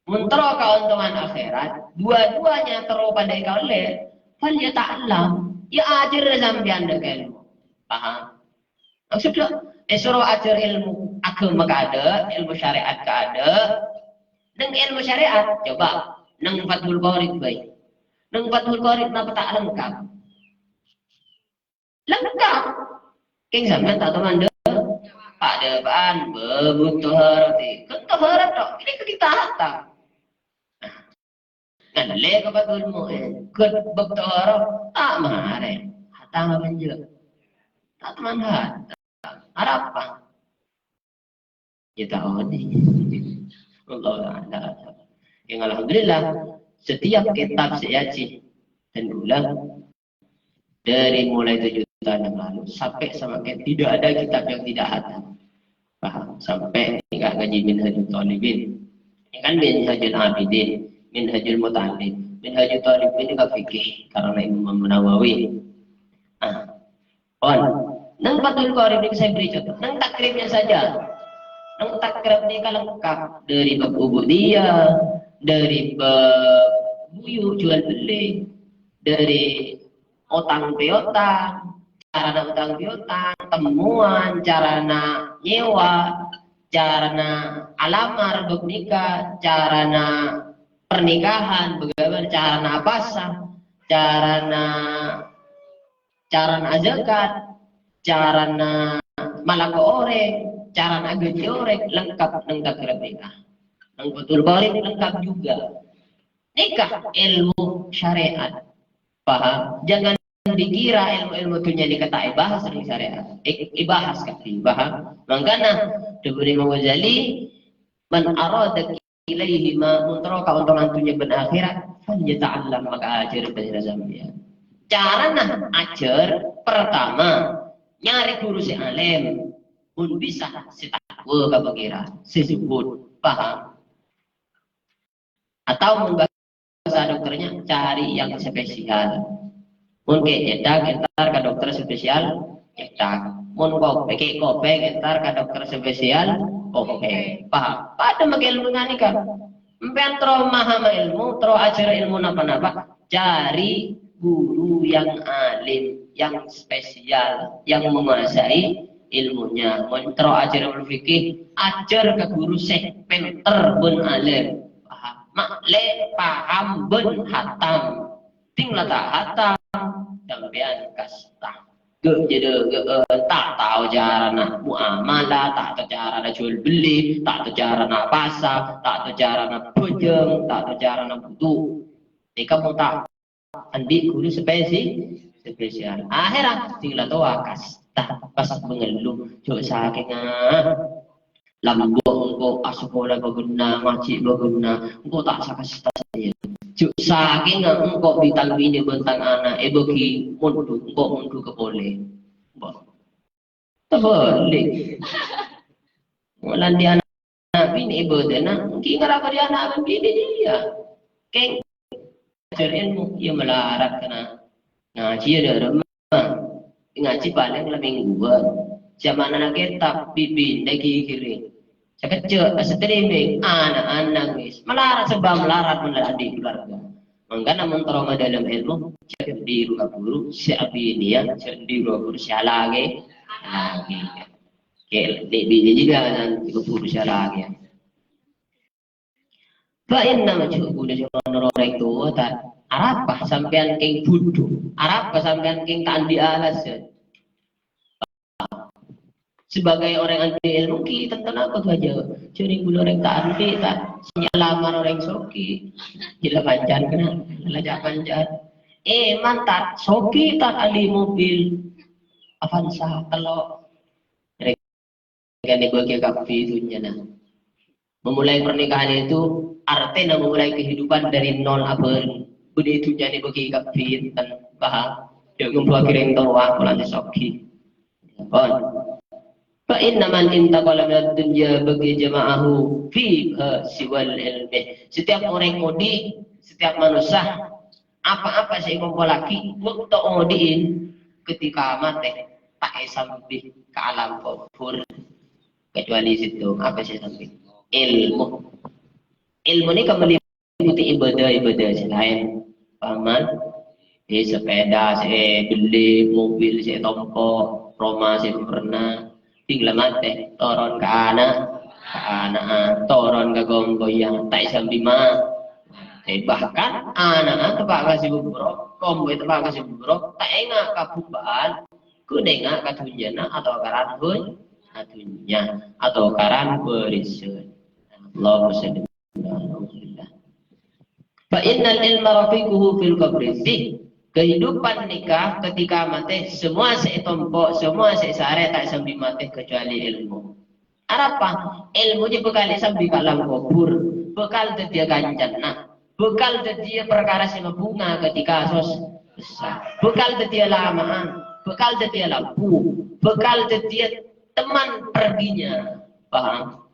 mon terro kaontongan akhèrat, dua-duanya terro padâ èkaollè, falyata'allam, ya ajhâr sampèyan dâ' ka èlmo. Paham? Maksudnya, èsoro ajhâr èlmo aghâma kaadâ', èlmo syarè'at kaadâ', neng èlmo syarè'at, coba, neng Fathul Qorib bhâi. Neng Fathul Qorib napa ta' lengkap? Lengkap. Kèng sampèyan ta' tao mandhâ-, Adâ' bân bâbâ toharot, kan toharot tok. Ini kita hatam. Nah, ngallè ka Fathul Mu'in, ghun bâb toharot, ta' marè. Hatam apa enjâ'? Ta' teman hatam. Arapa? Ya, ta' onèng. Wallahu ta'ala a'lam. Yang alhamdulillah, setiap kitab sè èajhi dan ulang dari mulai tujuh tahun yang lalu sampai semakin tidak ada kitab yang tidak hatam. Paham? Sampai nggak ngaji Minhajul Thalibin. Ini kan Minhajul Abidin, Minhajul Muta'allim. Minhajul Thalibin ini kan fikih karena Imam Nawawi. Nah, pon. Neng Fathul Qorib ini saya beri contoh. Neng Taqribnya saja. Neng Taqrib ini kan lengkap dari bab ubudiyah, dari bab buyu jual beli, dari otang piutang, carana otang piutang, temuan, carana nyewa, carana alamar, bab nikah, carana pernikahan, bagaimana carana apasa, carana, carana azakat, carana malako orèng, carana aghâjhi orèng, lengkap neng Taqrib nikah. Neng Fathul Qorib lengkap juga. Nikah ilmu syariat. Paham? Jangan dikira ilmu-ilmu dunia ini kata ibahas dari syariat. I-, ibahas kan ibahas. Makanya, dâbuna Imam Ghazali, "Man arada ilaihi ma muntara kauntungan dunia dan akhirat, fal yata'allam maka ajar bhâjâna sampeyan." Carana ajar, pertama, nyarè guru sè alim, pun bisa sè takwa ka Pangeran, sè zuhud. Paham? Atau mun bahasa dokternya, cari yang spesial. Mun kè cèthak, entar ka dokter spesial cèthak. Mun kopè, kè kopè, entar ka dokter spesial kopè. Paham? Padâ makè ilmu nganèka. Sampèyan terro mahama ilmu, terro ajar ilmu napa-napa, cari guru yang alim, yang spesial, yang menguasai ilmunya. Mon terro ajar ilmu fikih, ajar ka guru sè pènter bân alim. Paham? Ma'lè paham bân hatam. Ting la ta' hatam, sampèyan kasta. Ghi' jârèya, ghi', eh, ta' tao carana muamalah, ta' tao carana jual beli, ta' tao carana pasa, ta' tao carana bhâjâng, ta' tao carana budu. Nèka mon ta' andi' guru spesi-, spesial. Akhirnya, ting la towa kasta, pas mengeluh, jhâ' sakènga. Lambâ' engko' asakola bâghunna, ngajhi bâghunna, engko' ta' sakasta sè. Jhâ' sakènga engko' bi' tang binè bân tang ana' èbâghi mondhuk, engko' mondhuk ka polè. Mbah. Tabâli'. Mola andi' ana' binè bâdâna, ènggi ngara bâdâ ana' bân binè jiyâ. Kèng, ajhâr ilmu, iyâ malarat kana. Ngajhi iyâ dâ' remma. Ngajhi palèng la mèngguwân. Jhâmanana kètab, bi-binè ghighiri. Sakejjhâ', astreaming, ana'-ana' nangès. Malarat sebâb malarat mon la andi' keluarga. Mangkana mon terro madâlem ilmu, jhâ' dhiru ka buru, sè abiniyâ, jhâ' dhiru ka buru, sè alakè, alakè. Kè, andi' binè jiyâ, jhâ' ka buru, sè alakè. Fa inna majhubuna, jhâ' noro' orèng towa, ta'. Arapa sampèyan kèng budhu? Arapa sampèyan kèng ta' andi' alasan? Sebagai orang andi' ilmu, kita tentu apa saja. Jadi, gula orang tak andi', tak, sè nyalamar orang sogi. Gila pancan kena, gila jak pancan. Eh, mantap, sogi tak andi' mobil. Avanza, tello'. Kan èbâghi kabbhi dhunnyana. Memulai pernikahan itu artinya memulai kehidupan dari nol abâreng. Budi dhunnyana èbâghi kabbhi, enten, paham? Jhâ' ngombu akhirnya towa, polana sogi. Pon. Fa inna man intaqala minad dunya baqiya jama'ahu fi ha siwal ilmi. Setiap orang odi', setiap manusia, apa-apa sè èkompollaghi, bâkto odi'in, ketika matè, ta' èsambi ka alam kubur. Kecuali sèttong, apa sè èsambi? Ilmu. Ilmu nèka meliputi ibadah-ibadah sè laèn. Paham? Eh, sepeda sè èbelli, mobil sè ètompo', roma sè èpernah. Bhing la matè, toron ka ana', ka ana'an, toron ka kompoyyan, ta' èsambi ma-, eh, bahkan ana'an teppa' ka sè bubburuk, kompoyyan teppa' ka sè bubburuk, ta' enga' ka bapa'an, ghun enga' ka dhunnyana atau ka randhun. adunnya, atokaran barisan. Allahumma shalli ala Muhammad. Fa innal ilma rafiquhu fil qabri. Di kehidupan nèka ketika matè, semua sè ètompo', semua sè èsarè ta' sambi matè kecuali ilmu. Arapa? Ilmu jâ bhâkal sambi ka alam kubur, bhâkal dhâddhiyâ kancana, bhâkal dhâddhiyâ parkara sè mabhunga ketika sos-, sesa, bhâkal dhâddhiyâ lama'an, bhâkal dhâddhiyâ labu, bhâkal dhâddhiyâ teman perginya. Paham?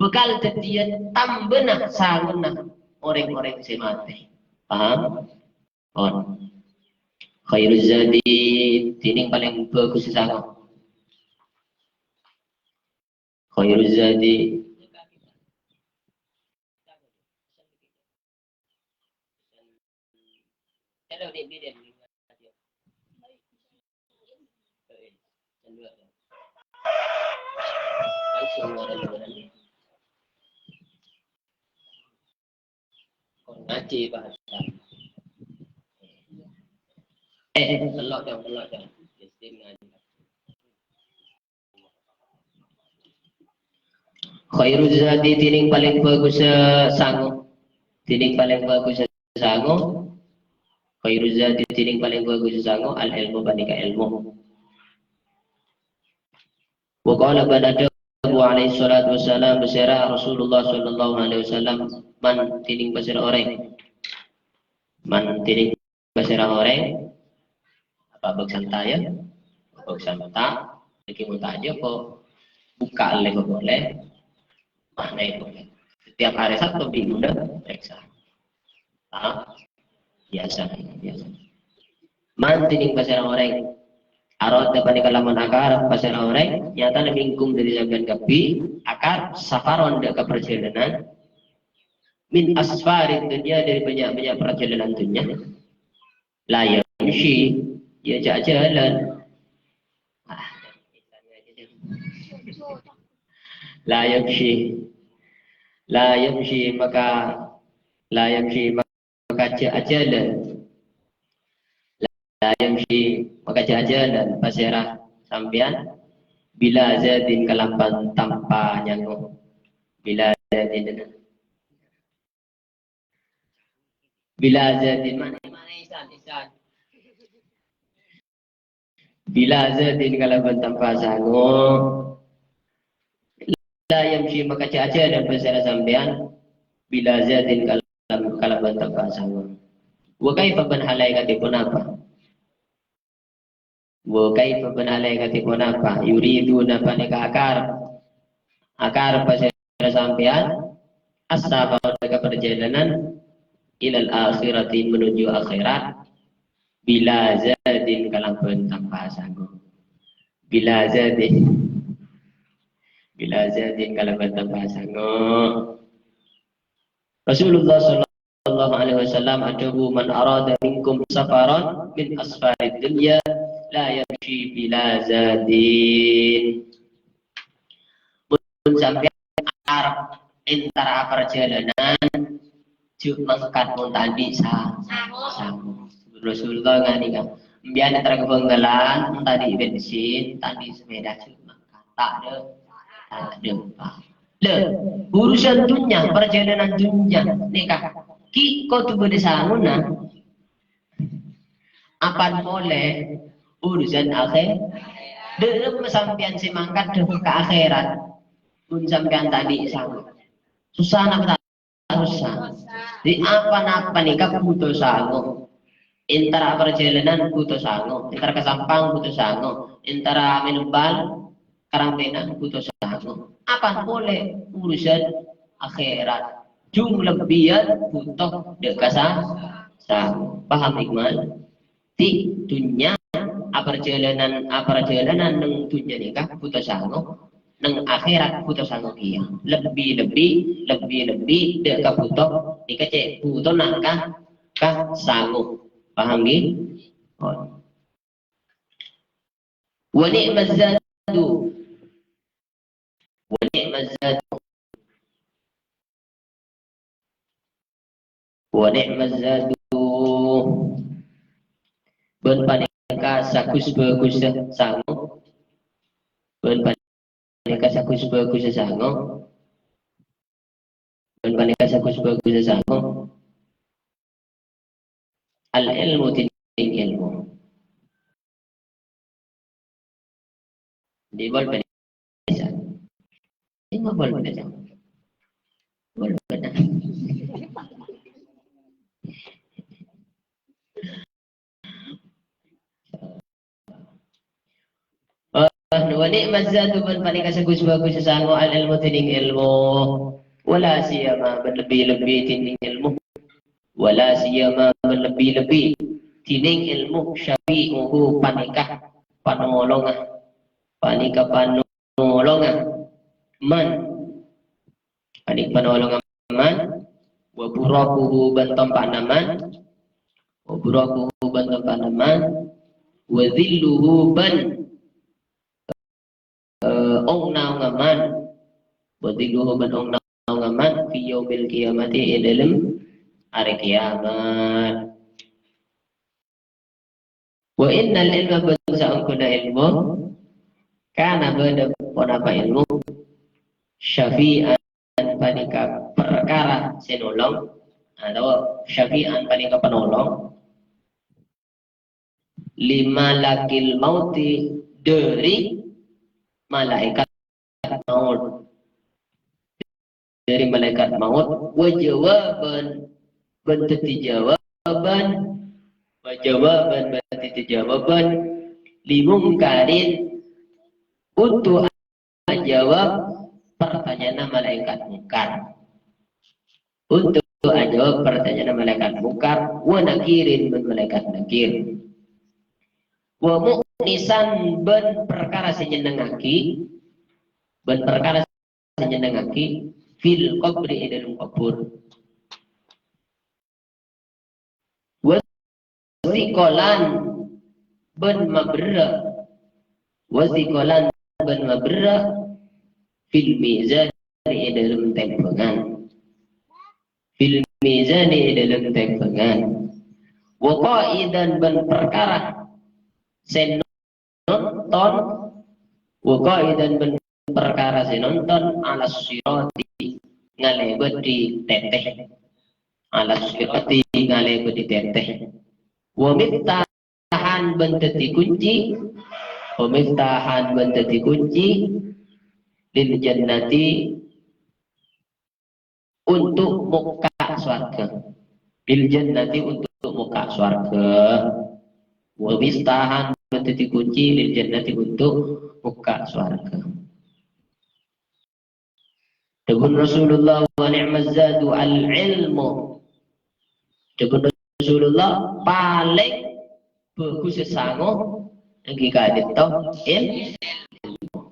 Bhâkal dhâddhiyâ tambâna sangona orèng-orèng sè matè. Paham? On. Khairuz zadi, dhinèng palèng bhâghus sango. Khairuz zadi. Langsung ngoren-ngoren. Kon ngaji, Pak Ustaz. Eh, melok dong, melok dong. Yassin ngaji. Khairuz zadi, dhinèng palèng bhâghus sango. Dhinèng palèng bhâghus sango. Khairuz zadi, dhinèng palèng bhâghus sango, al ilmu, panèka ilmu. Wa qala, bân adhâbu alaihi salatu wassalam, pasèra Rasulullah sallallahu alaihi wasallam, man, dhinèng pasèra orèng. Man, dhinèng pasèra orèng. Apa bâk santa ya? Bâk santa. Lagi mau tak aja kok. Buka lagi boleh. Mana itu? Setiap hari Sabtu Minggu udah periksa. Ah, biasa, biasa. Man, dhinèng pasèra orèng. Arada, panèka lamon akar pasèra orèng, nyatana minkum dhâri sampèyan kabbhi, akar safaron dhâ' ka parjhâlânan, min asfarid dunya, dhâri bânnya'-bânnya' parjhâlânan dhunnya. La yamshi, ya jhâ' ajhâlân. Ah. La yamshi. La yamshi, maka, la yamshi, maka jhâ' ajhâlân. La yamshi, maka jhâ' ajhâlân, pasèra sampèyan, bila zadin, kalabân tanpa nyango. Bila zadin. Bila zadin, mana, mana isan, isan. Bila zadin, kalabân tanpa sango. La yamshi, maka jhâ' ajhâlân pasèra sampèyan. Bila zadin, kalabân, kalabân tanpa sango. Wa kaifa, bân halè kadhi ponapa? Wa kaifa, bân halè kadhi ponapa? Yuriduna, panèka akar. Akar pasèra sampèyan? As-safar, ka parjhâlânan, ilal akhirati, menuju akhirat. Bila zadin, kalabân tanpa sango. Bila zadin. Bila zadin, kalabân tanpa sango. Rasulullah sallallahu alaihi wasallam adhâbu, "Man arada minkum safaran min asfarid dunya la yamshi bila zadin." Mun sampèyan arep entara parjhâlânan, jhâ' mangkat mon ta' andi' sa-, sango. Rasulullah ngandika, "Sampèyan entara ka Bangkalan, mon ta' andi' bensin, ta' andi' sepeda, jhâ' mangkat." Ta' dâ-, ta' dâpa'. Lho, urusan dhunnya, parjhâlânan dhunnya, nèka, ghi' kodhu bâdâ sangona. Apaan polè urusan akhè-, dâ'remma sampèyan sè mangkat dâ' ka akhèrat, mon sampèyan ta' andi' sango. Sossa napa ta'? Sossa. Di apa-napa nèka buto sango. Entara parjhâlânan buto sango, entara ka Sampang buto sango, entara Menebal, Karang Tena buto sango. Apa polè urusan akhèrat? Jung lebbiyân buto dâ' ka sa-, sango. Paham, Iqmal? Di dhunnya, aparjhâlânan, aparjhâlânan neng dhunnya nèka buto sango, neng akhèrat buto sango kèya. Lebbi-lebbi, lebbi-lebbi dâ' ka buto nèka cè' butona ka, ka sango. Paham, ghi? Oh. Wa ni'maz zadu. Wa ni'maz zadu. Wa ni'maz zadu. Bân panèka sagus-bhâgussa sango. Bân panèka sagus-bagus sango. Bân panèka sagus-bagus sango. Al-ilmu dhinèng èlmo. Di bol pèn-, bisa. Ini mah bol pèn-, bol pèn-. Wa ni'maz zadu bân panèka sagus-bagus sango al-ilmu dhinèng èlmo. Wala siyama bân lebbi-lebbi dhinèng èlmo. Wala siyama bân lebbi-lebbi dhinèng èlmo syafi'uhu panèka panolongnga. Panèka panolongnga man. Panèka panolongnga man. Wa buraquhu bân tompa'na man. Wa buraquhu bân tompa'na man. Wa dhilluhu bân, eh, ong-naongnga man. Wa dhilluhu bân ong-naongnga man fi yaumil qiyamati, è dhâlem arè kiyamat. Wa innal ilma bân saongghuna èlmo, kana bâdâ ponapa èlmo, syafi'an panèka parkara sè nolong, atabâ syafi'an panèka panolong, li malakil mauti, dhâri malaèkat maut. Dhâri malaèkat maut, wa jawaban, bân dhâddhi jawaban, wa jawaban, bân dhâddhi jawaban, li mungkarin, untuk ajâwâb partanyaanna malaèkat mungkar. Untuk ajâwâb partanyaanna malaèkat mungkar, wa nakirin, bân malaèkat nakir. Wa mu'nisan, bân parkara sè nyennengngaghi, bân parkara sè nyennengngaghi fil qabri, è dhâlem kobhur. Wa thiqalan, bân maberrâ'. Wa thiqalan, bân maberrâ', fil mizani, è dhâlem tèmbhângan. Fil mizani, è dhâlem tèmbhângan. Wa qaidan, bân parkara sè nonton, wa qaidan, bân parkara sè nonton, alas sirati, ngalèbâdhi tètè. Alas sirati, ngalèbâdhi tètè. Wa miftahan, bân dhâddhi kunci, wa miftahan, bân dhâddhi kunci, lil jannati, untuk mokka' sowarghâ. Lil jannati, untuk mokka' sowarghâ. Wa miftahan, bân dhâddhi kunci, lil jannati, untuk mokka' sowarghâ. Dhâbuna Rasulullah, "Wa ni'maz zadu al-ilmu." Dhâbuna Rasulullah, palèng bhâghussâ sango èngghi ka'dinto èl-, èlmo.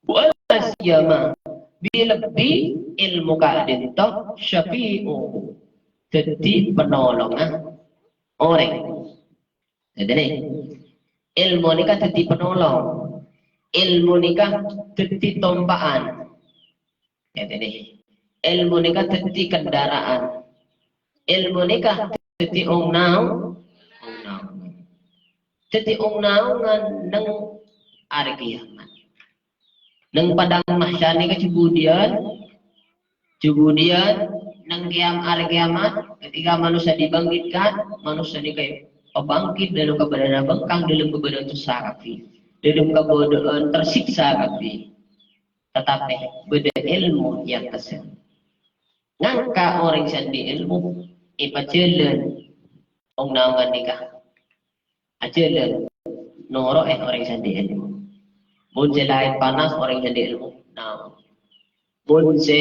Wa la siyama, bi-, lebbi èlmo ka'dinto syafi'uhu, dhâddhi panolongnga orèng. Dhâddhi, èlmo nèka dhâddhi panolong. Èlmo nèka dhâddhi tompa'an. Dhâddhi, èlmo nèka dhâddhi kendaraan. Èlmo nèka dhâddhi ong-naong-, ong-naongan. Dhâddhi ong-naongan neng arè kiyamat. Neng padang mahsyar nèka jhubudiyân, jhubudiyân neng kiyam-, arè kiyamat, ketika manossa dibangkitkan, manossa nèka pabangkit dâlem kabâdâ'ân bengkang, dâlem kabâdâ'ân sossa kabbhi, dâlem kabâdâ'ân tersiksa kabbhi. Tatapè bâdâ èlmo èyatessa. Ngangka' orèng sè andi' èlmo, èpajhâlân ong-naongan nèka. Ajhâlân noro'è orèng sè andi' èlmo. Mon sè laèn panas, orèng sè andi' èlmo naon? Mon sè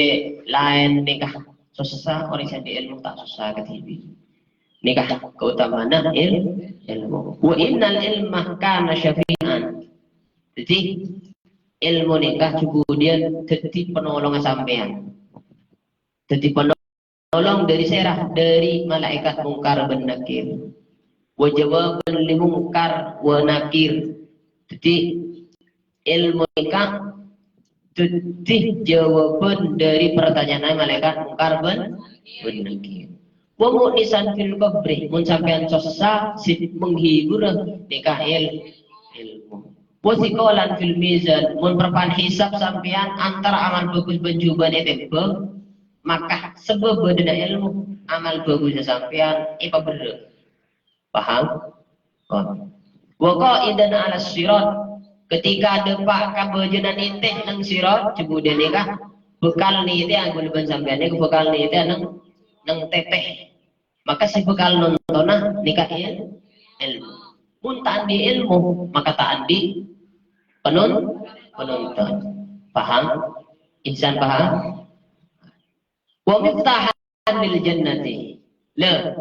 laèn nèka sossa, orèng sè andi' èlmo ta' sossa kadhibi'. Nèka kaotamana èl-, èlmo. Wa innal ilma kana syafi'an. Dhâddhi, èlmo nèka jhubudiyân dhâddhi panolongnga sampèyan. Dhâddhi panolong dâri sèra? Dâri malaèkat Mungkar bân Nakir. Wa jawaban li Mungkar wa Nakir. Dhâddhi, èlmo nèka dhâddhi jawaban dâri partanyaanna malaèkat Mungkar bân, bân Nakir. Wa mu'nisan fil qabri, mon sampèyan sossa, sè menghibur nèka èl-, èlmo. Wa thiqalan fil mizan, mon parappa'na hisab sampèyan antara amal bhâghus bân jhubâ'na ètèmbhâng, maka sabâb bâdâna èlmo, amal bhâghus sampèyan èpaberrâ'. Paham? Oh. Wa qa'idan 'alas sirat, ketika dâpa' ka bâjâna nètè neng sirat, jhubâ' nèka, bhâkal nètè, kaulâ bân sampèyan nèka bhâkal nètè neng, neng tètè. Maka sè bhâkal nontona nèka èl-, èlmo. Mon ta' andi' èlmo, maka ta' andi' penon-, penonton. Paham? Insan paham? Wa miftahan lil jannati. Lah,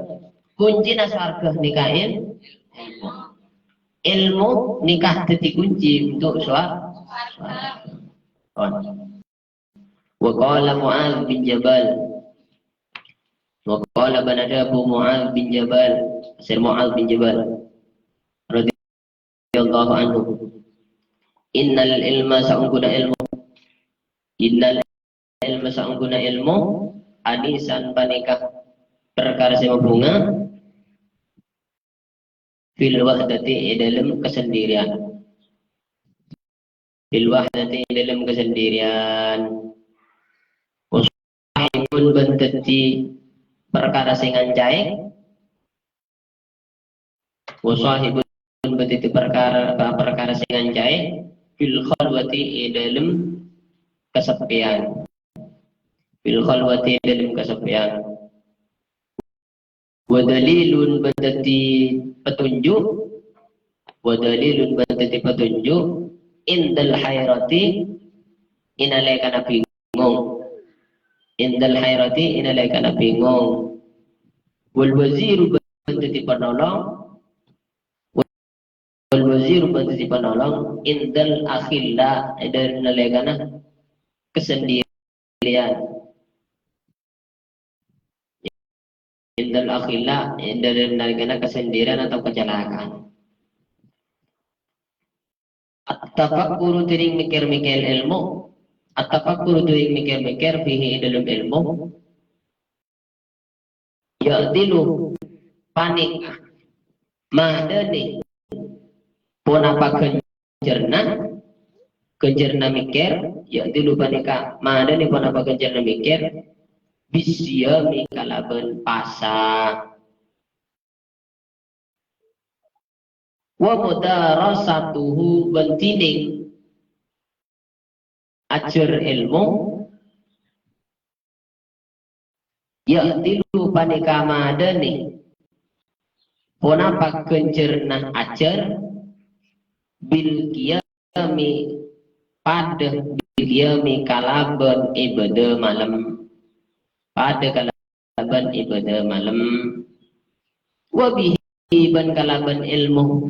kuncina sowarghâ nèka èl-, èlmo. Èlmo nèka dhâddhi kunci untuk sowar-, sowarghâ. Pon. Wa qala Mu'adz bin Jabal. Wa qala, bân adhâbu Mu'adz bin Jabal, sir Mu'adz bin Jabal radhiyallahu anhu, "Innal ilma, saongghuna èlmo, innal ilma, saongghuna èlmo, anisan, panèka parkara sè mabhunga, fil wahdati, è dâlem kasendiriyan." Fil wahdati, è dâlem kasendiriyan. Wa sahibun, bân dhâddhi parkara sè ngancaè. Wa sahibun, bân dhâddhi parkara, parkara sè ngancaè. Fil khalwati, è dâlem kaseppèyan. Fil khalwati, è dâlem kaseppèyan. Wa dalilun, bân dhâddhi patonjhuk. Wa dalilun, bân dhâddhi patonjhuk. Indal hayrati, è nalèkana bingung. Indal hayrati, è nalèkana bingung. Wal waziru, bân dhâddhi panolong. Wal waziru, bân dhâddhi panolong. Indal akhilla, è dâlem nalèkana kasendiriyan. Indal akhilla, è dâlem nalèkana kasendiriyan atau kecelakaan. At-tafakkuru, dhâddhi mèkkèr-mèkkèr èlmo. At-tafakkuru, dhâddhi mèkkèr-mèkkèr, fihi, è dâlem èlmo. Ya'dilu, panèka madâni ponapa ghânjhârânna, ghânjhârânna mèkkèr, ya'dilu panèka madâni ponapa ghânjhârânna mèkkèr, bisiyami, kalabân pasa. Wa mudarasatuhu, bân dhâddhi ajhâr èlmo, ya'dilu panèka madâni ponapa ghânjhârânna ajhâr, bil qiyami, padâ bil qiyami kalabân ibâdâ malem. Padâ kalabân ibâdâ malem. Wa bihi, bân kalabân èlmo.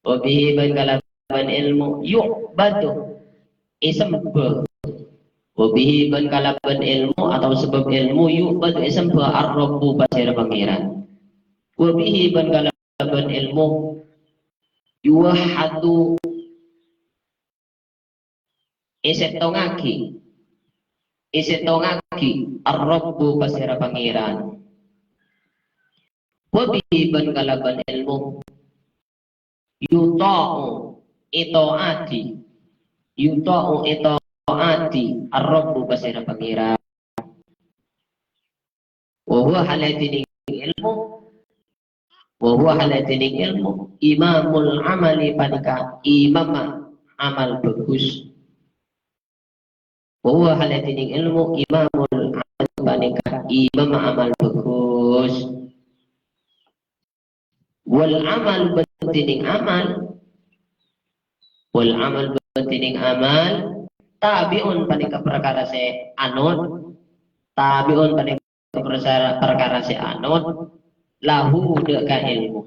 Wa bihi, bân kalabân èlmo, yu'badu, èsembâ. Wa bihi, bân kalabân èlmo atau sabâb èlmo, yu'badu, èsembâ, ar-Rabbu, pasèra Pangèran. Wa bihi, bân kalabân èlmo, yuwahhadu, èsèttongngaghi, èsèttongngaghi, ar-Rabbu, pasèra Pangèran. Wa bihi, bân kalabân èlmo, yuta'u, èta'adhi, yuta'u, èta'adhi, ar-Rabbu, pasèra Pangèran. Wa huwa, halè dhâddhi èlmo, wa huwa, halè dhâddhi èlmo, imamul amali, panèka imamma amal bhâghus. Wa huwa, halè dhâddhi èlmo, imamul amali, panèka imamma amal bhâghus. Wal amal, bân dhâddhi amal. Wal amal, bân dhâddhi amal. Tabi'un, panèka parkara sè anut. Tabi'un, panèka parkara, parkara sè anut. Lahu, dâ' ka èlmo.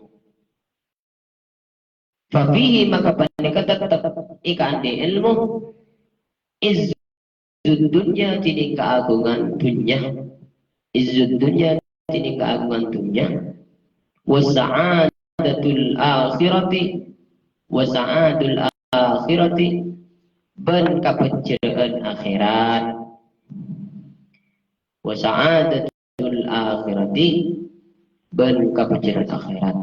Fa fihi, maka panèka tettep è kaanḍi' èlmo. Izzud dunya, dhâddhi kaagungan dhunnya. Izzud dunya, dhâddhi kaagungan dhunnya. Wa sa'adatul akhirati, wa sa'adul akhirati, bân kabhâjhrâ'ân akhèrat. Wa sa'adatul akhirati, bân kabhâjhrâ'ân akhèrat.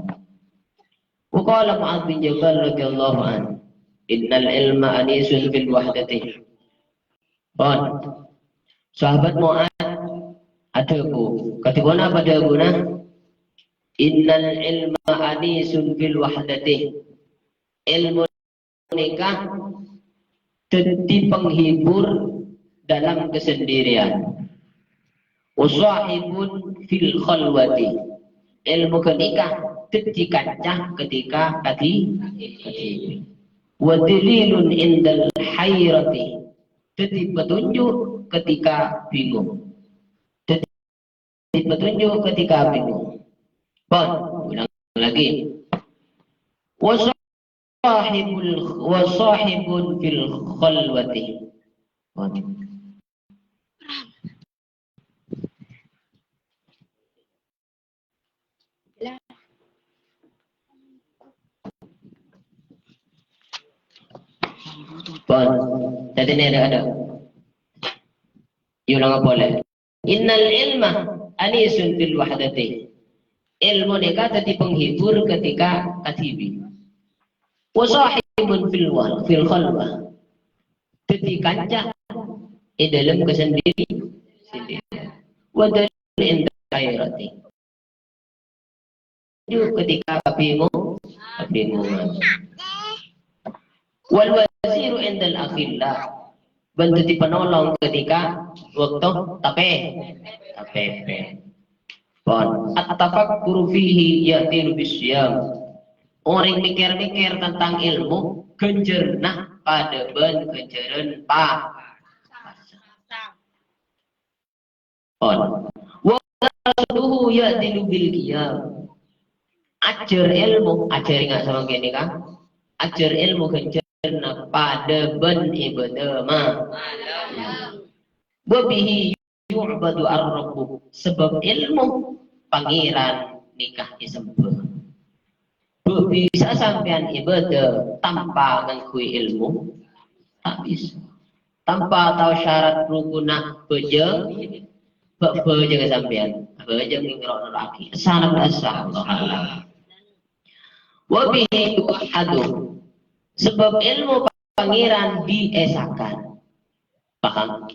Wa qala Mu'adz bin Jabal radhiyallahu anhu, "Innal ilma anisun fil wahdati." Pon. Sahabat Mu'ad adhâbu, kadhi ponapa dhâbuna? "Innal ilma anisun fil wahdati." Ilmu nèka dhâddhi penghibur dalam kesendirian. "Wa sahibun fil khalwati." Ilmu ghânèka dhâddhi kanca ketika kadhi-, kadhibi. "Wa dalilun indal hairati." Dhâddhi petunjuk ketika bingung. Dhâddhi petunjuk ketika bingung. Pon, ulang lagi. "Wa sahibul, wa sahibun fil khalwati." Pon. Pon. Dhâddhi nèka, adu. Yulanga polè. "Innal ilma anisun fil wahdati." Ilmu nèka dhâddhi penghibur ketika kadhibi. "Wa sahibun fil wal-, fil khalwah." Dhâddhi kanca è dâlem kasendiri-, sendiri. "Wa dalilun indal hairati." Ju ketika kabingung-, kabingungan. "Wal waziru indal akhilla." Bân dhâddhi penolong ketika bâkto tapè-, tapèpè. Pon. "At-tafakkuru fihi ya'dilu bis-siyam." Orèng mèkkèr-mèkkèr tentang ilmu, ghânjhârânna padâ bân ghânjhârân pa-, On. "Wa qasduhu ya'dilu bil qiyam." Ajhâr èlmo, ajhâr ènga' samangkèn nèka. Ajhâr èlmo ghânjhârânna padâ bân ibâdâ ma-, "Wa bihi yu'badu ar-rabbu." Sabâb èlmo Pangèran nèka èsembâ. Bu bisa sampèyan ibâdâ tanpa ngangghuy èlmo? Ta' bisa. Tanpa tao syarat rukunna bhâjâng, bâ-, bhâjâng sampèyan. Bhâjâng nèng ro-, noro'aghi. Essa napa essa? Allahu a'lam. "Wa bihi yuwahhadu." Sabâb èlmo Pangèran dièsakan. Paham?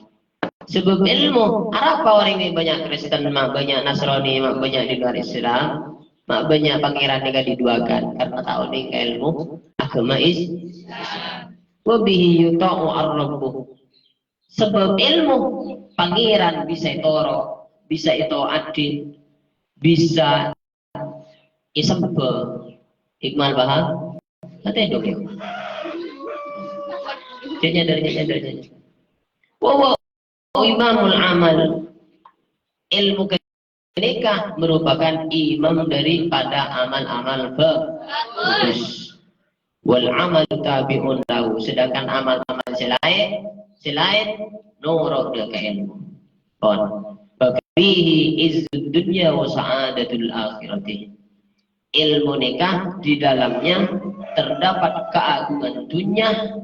Sabâb èlmo, arapa orèng ma' bânnya' Kristen, ma' bânnya' Nasrani, ma' bânnya' di luar Islam, ma' bânnya' Pangèran nèka diduwâghân, karna ta' onèng ka èlmo aghâma Is-, Islam. "Wa bihi yuta'u ar-rabbu." Sabâb èlmo, Pangèran bisa ètoro', bisa èto'adhi, bisa èsembâ. Ikmal paham? Atè dong, ya. Cek nyadar, cek nyadar, cek nyadar. Wa huwa imamul amal. Èlmo ghânèka merupakan imam daripada amal-amal ba-, bagus. "Wal amalu tabi'un lahu." Sedangkan amal-amal sè laèn, sè laèn noro' dâ' ka èlmo. Pon. "Fa fihi izzud dunya wa sa'adatul akhirati." Èlmo nèka di dalamnya terdapat kaagungan dhunnya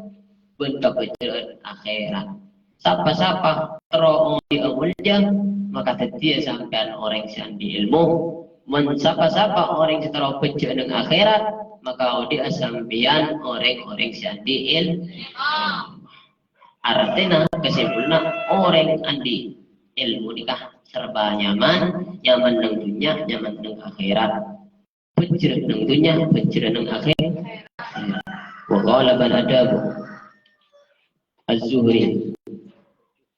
bân kabhâjâ'ân akhèrat. Sapa-sapa terro odi'â molja, maka dhâddhiyâ sampèyan orèng sè andi' èlmo. Mon sapa-sapa orèng sè terro bhâjâ' neng akhèrat, maka odi'â sampèyan orèng-orèng sè andi' èl-, artèna, kesimpulanna, orèng andi' èlmo nèka serba nyaman, nyaman neng dhunnya, nyaman neng akhèrat. Bhâjâ neng dhunnya, bhâjâ neng akhèrat. Wa qala bal adabu Az-Zuhri.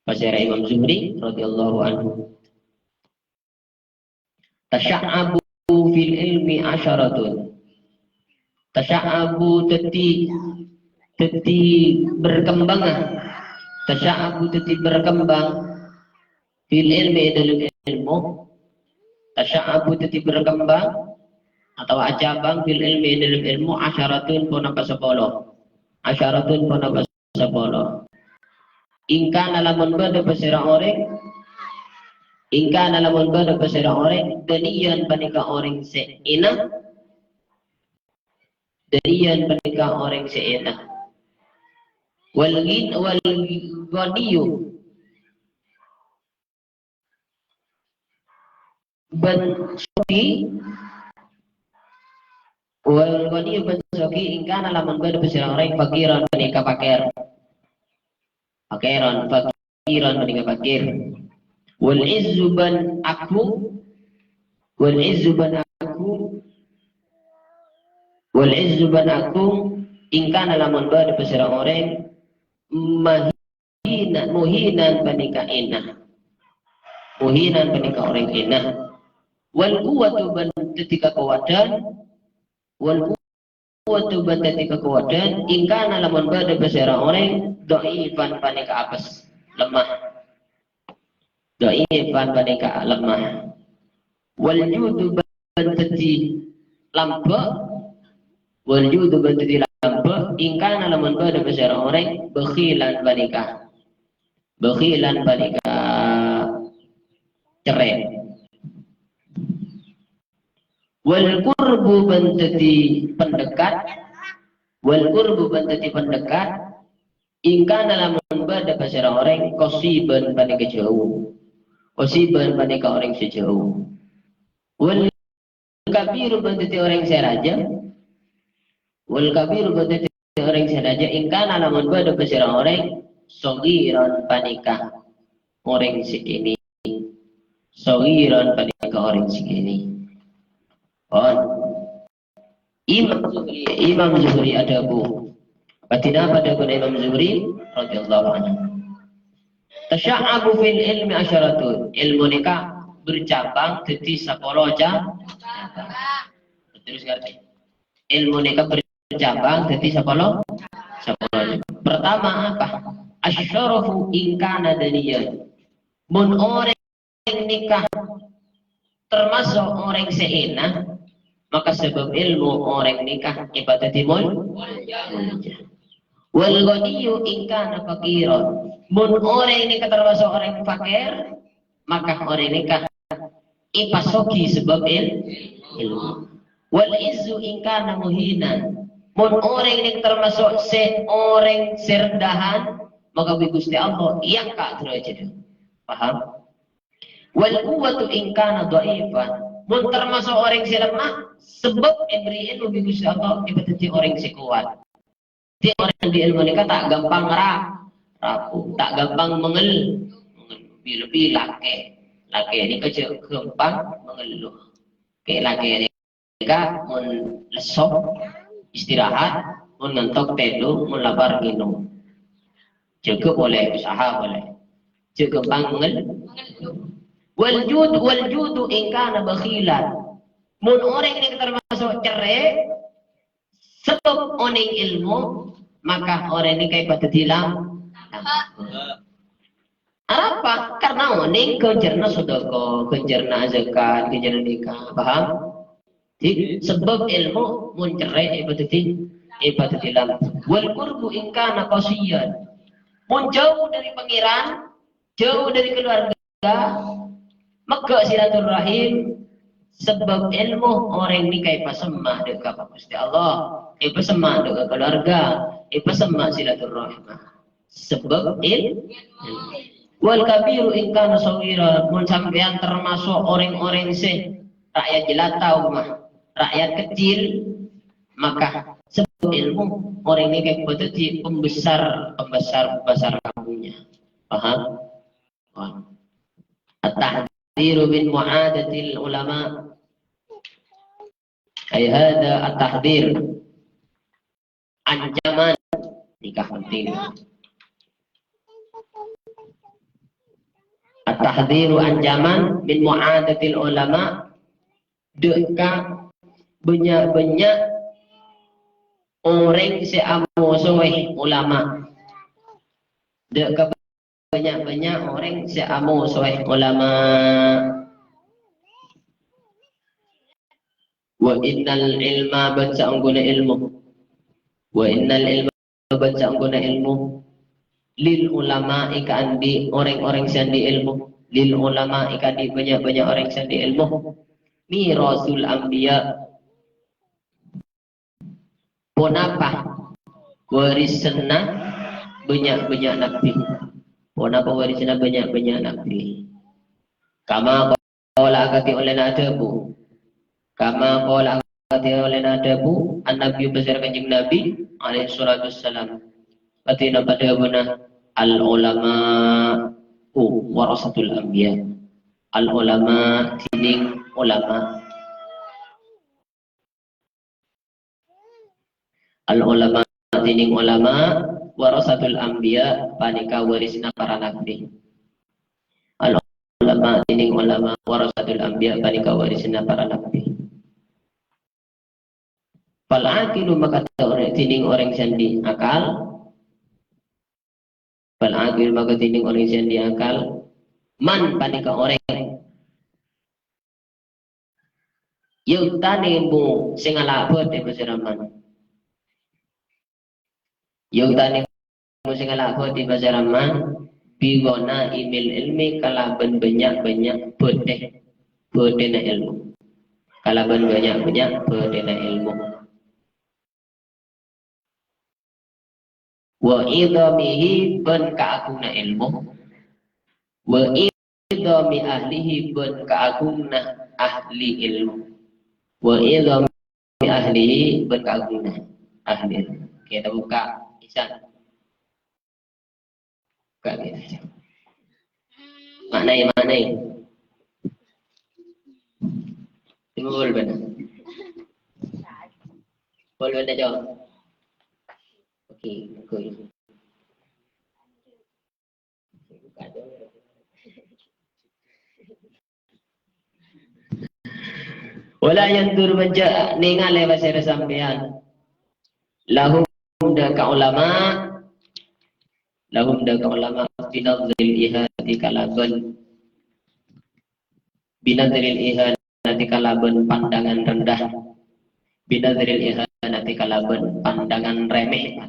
Pasèra Imam Zuhri radhiyallahu anhu. "Tasya'abu fil ilmi asyaratun." Tasya'abu dhâddhi, dhâddhi berkembang. Tasya'abu dhâddhi berkembang. Fil ilmi, è dâlem èlmo. Tasya'abu dhâddhi berkembang. Otabâ acabang fil ilmi, è dâlem èlmo, asyaratun ponapa sapolo. Asyaratun ponapa sapolo. In kana lamon bâdâ pasèra orèng, in kana lamon bâdâ pasèra orèng, ghaniyan panèka orèng sè èna, ghaniyan panèka orèng sè èna. Wal ghin-, wal ghaniyyu bân soghi, Wal ghaniyu bân soghi in kana lamon bâdâ pasèra orèng faqiran panèka fakèr. Faqiran, faqiran panèka fakèr. Wal izzu bân aghung, wal izzu bân aghung, wal izzu bân aghung in kana lamon bâdâ pasèra orèng mahi- Hina, muhinan panèka èna. Muhinan panèka orèng èna. Wal quwwatu bân dhâddhi kakowadhân. Wal quwwatu bân dhâddhi kakowadhân. In kana lamon bâdâ pasèra orèng dhaifan panèka apes, lemah. Dhaifan panèka lemah. Wal judu bân dhâddhi lambâ', wal judu bân dhâddhi lambâ', in kana lamon bâdâ pasèra orèng bakhilan panèka. Bakhilan panèka cerrè'. Wal qurbu bân dhâddhi pendekat, wal qurbu bân dhâddhi pendekat, in kana lamon bâdâ pasèra orèng qashiban panèka jhâu. Qashiban panèka orèng sè jhâu. Wal kabiru bân dhâddhi orèng sè rajâ. Wal kabiru bân dhâddhi orèng sè rajâ in kana lamon bâdâ pasèra orèng shaghiran panèka orèng sè kènè'. Shaghiran panèka orèng sè kènè'. Pon. Imam Zuhri, Imam Zuhri adhâbu. Kadhi napa dhâbuna Imam Zuhri radhiyallahu anhu? Tasya'abu fil ilmi asyaratun. Ilmu nèka bercabang dhâddhi sapolo ca-, terus ngartè. Ilmu nèka bercabang dhâddhi sapolo, sapolo. Pertama apa? Asyarafu in kana daniyan. Mon orèng nèka tamaso' orèng sè èna, maka sabâb ilmu orèng nèka èpadhâddhi mol-, molja. Wal ghaniyyu in kana faqiran. Mon orèng nèka tamaso' orèng fakèr, maka orèng nèka èpasoghi sabâb il-, ilmu. Wal izzu in kana muhinan. Mon orèng nèka tamaso' sè orèng sè rendahan, maka bi' Ghustè Allah èangka' dârâjhâddhâ. Paham? Wal quwwatu in kana dha'ifan. Mon tamaso' orèng sè lemah, sabâb èberri' ilmu bi' Ghustè Allah, èpadhâddhi orèng sè kowat. Dhâddhi orèng sè andi' ilmu nèka ta' ghâmpang ra-, rabu, ta' ghâmpang mangel-, mangellu. Lebbi-lebbi lakè. Lakè nèka jhâ' ghâmpang mangellu. Kè lakè nèka mon lesso, istirahat, mon ngantok tèdung, mon lapar ngènom. Jâgâ polè, usaha polè. Jhâ' ghâmpang mangel-, mangellu. Wal jud, wal judu in kana bakhilan. Mon orèng nèka tamaso' cerrè', sabâb onèng ilmu, maka orèng nèka èpadhâddhi lam-, lam-. Arapa? Karna onèng ghânjhârânna sodâko, ghânjhârânna zakat, ghânjhârânna nèka. Paham? Dhâddhi, sabâb ilmu mon cerrè' èpadhâddhi, èpadhâddhi lam-. Wal qurbu in kana qashiyan. Mon jhâu dâri Pangèran, jhâu dâri kaluarga, mèghâ' silaturrahim, sabâb ilmu orèng nèka èpasemma' dâ' ka Ghustè Allah, èpasemma' dâ' ka kaluarga, èpasemma' silaturrahim. Sabâb il-, wal kabiru in kana shaghira, mon sampèyan tamaso' orèng-orèng sè ra'yat jelata, umpama ra'yat kecil, maka sabâb ilmu orèng nèka èpadhâddhi pembesar, pembesar, pembesar kampungnya. Paham? At-tahdziru min mu'adatil ulama. Ay hadza at-tahdzir. Ancaman. Nèka penting. At-tahdziru ancaman min mu'adatil ulama. Dâ' ka bânnya'-bânnya' orèng sè amosoè ulama. Dâ' ka bânnya'-bânnya' orèng sè amosoè ulama. Wa innal ilma bân saongghuna ilmu. Wa innal ilma bân saongghuna ilmu. Lil ulama'i kaandi' orèng-orèng sè andi' ilmu. Lil ulama'i kaandi' bânnya'-bânnya' orèng sè andi' ilmu. Mirasul anbiya. Ponapa warisanna bânnya'-bânnya' nabbhi? Ponapa warisanna bânnya'-bânnya' nabbhi? Kama qala akadhi ollèna adhâbu. Kama qala kadhi olèna dhâbu, an-Nabi, bâsara Kanjeng Nabi, alaihi salatu wassalam. Kadhi napa dhâbuna, "Al-ulama'u warasatul anbiya." Al-ulama, dhinèng ulama. Al-ulama, dhinèng ulama, warasatul anbiya, panèka warisna para nabbhi. Al-ulama, dhinèng ulama, warasatul anbiya, panèka warisna para nabbhi. Fal aqilu, maka ta' orè-, dhinèng orèng sè andi' akal. Fal aqilu, maka dhinèng orèng sè andi' akal. Man, panèka orèng. Yaghtanimu, sè ngala' bhâdhi, bâsara man. Yaghtanimu, sè ngala' bhâdhi, bâsara man, bi ghana'imil ilmi, kalabân bânnya'-bânnya' bhâdhi, bhâdhina èlmo. Kalabân bânnya'-bânnya' bhâdhina èlmo. Wa idhamihi, bân kaagunganna èlmo. Wa idhami ahlihi, bân kaagunganna ahli èlmo. Wa idhami ahlihi, bân kaagunganna ahli èlmo. Oke, kita buka. Ihsan. Buka, ya. Maknai, maknai. Timbul bân. Timbul bân, Jo. Oke, oke. Wala yandur, bân jhâ' nèngalè pasèra sampèyan. Lahum, dâ' ka ulama. Lahum, dâ' ka ulama. Binadhril ihanati kalabân. Binadhril ihanati kalabân pandangan rendah. Binadhril ihanati kalabân pandangan remeh.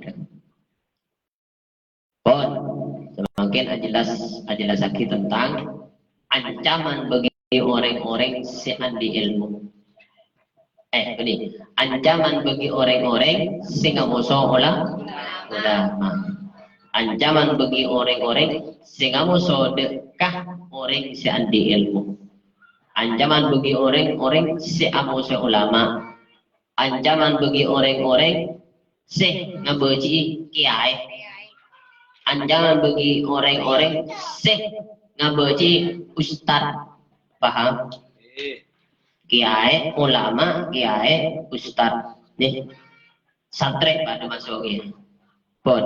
Pon, samangkèn ajelas, ajelasaghi tentang ancaman bagi orèng-orèng sè andi' èlmo. Eh, bânnè, ancaman bagi orèng-orèng sè ngamoso ola-, ulama. Ancaman bagi orèng-orèng sè ngamoso dâ' ka orèng sè andi' èlmo. Ancaman bagi orèng-orèng sè amoso ulama. Ancaman bagi orèng-orèng sè ngabâji'i kèyaè. Ancaman bagi orèng-orèng sè ngabâji'i ustad. Paham? Kèyaè, ulama, kèyaè, ustad. Nèh, santrè padâ maso' kèyaè. Pon.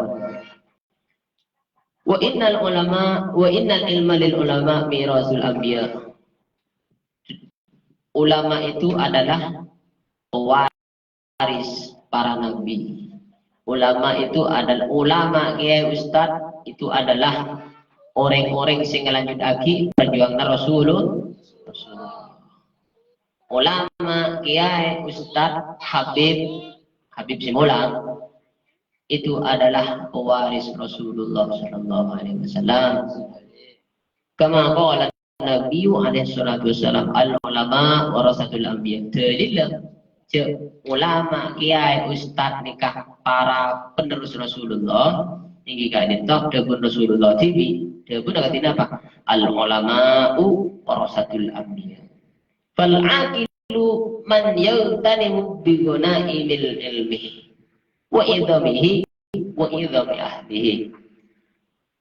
Wa innal ulama, wa innal ilma lil ulama mirasul anbiya. Ulama itu adalah pewaris para nabi. Ulama itu adalah, ulama, kèyaè, ustad itu adalah orèng-orèng sè ngalanjutaghi parjuwanganna Rasulul-, Rasulullah. Ulama, kèyaè, ustad, habib, habib sè molang, itu adalah pewaris Rasulullah sallallahu alaihi wasallam. Kama qala Nabiyyu alaihi salatu wassalam, "Al ulama warasatul anbiya." Dalil jhâ' ulama, kèyaè, ustad nèka para penerus Rasulullah. Èngghi ka'dinto dhâbuna Rasulullah dhibi'. Dhâbuna kadhi napa? "Al ulama'u warasatul anbiya." Fal aqilu man yaghtanimu bi ghanaimil ilmi wa idhamihi wa idhami ahlihi.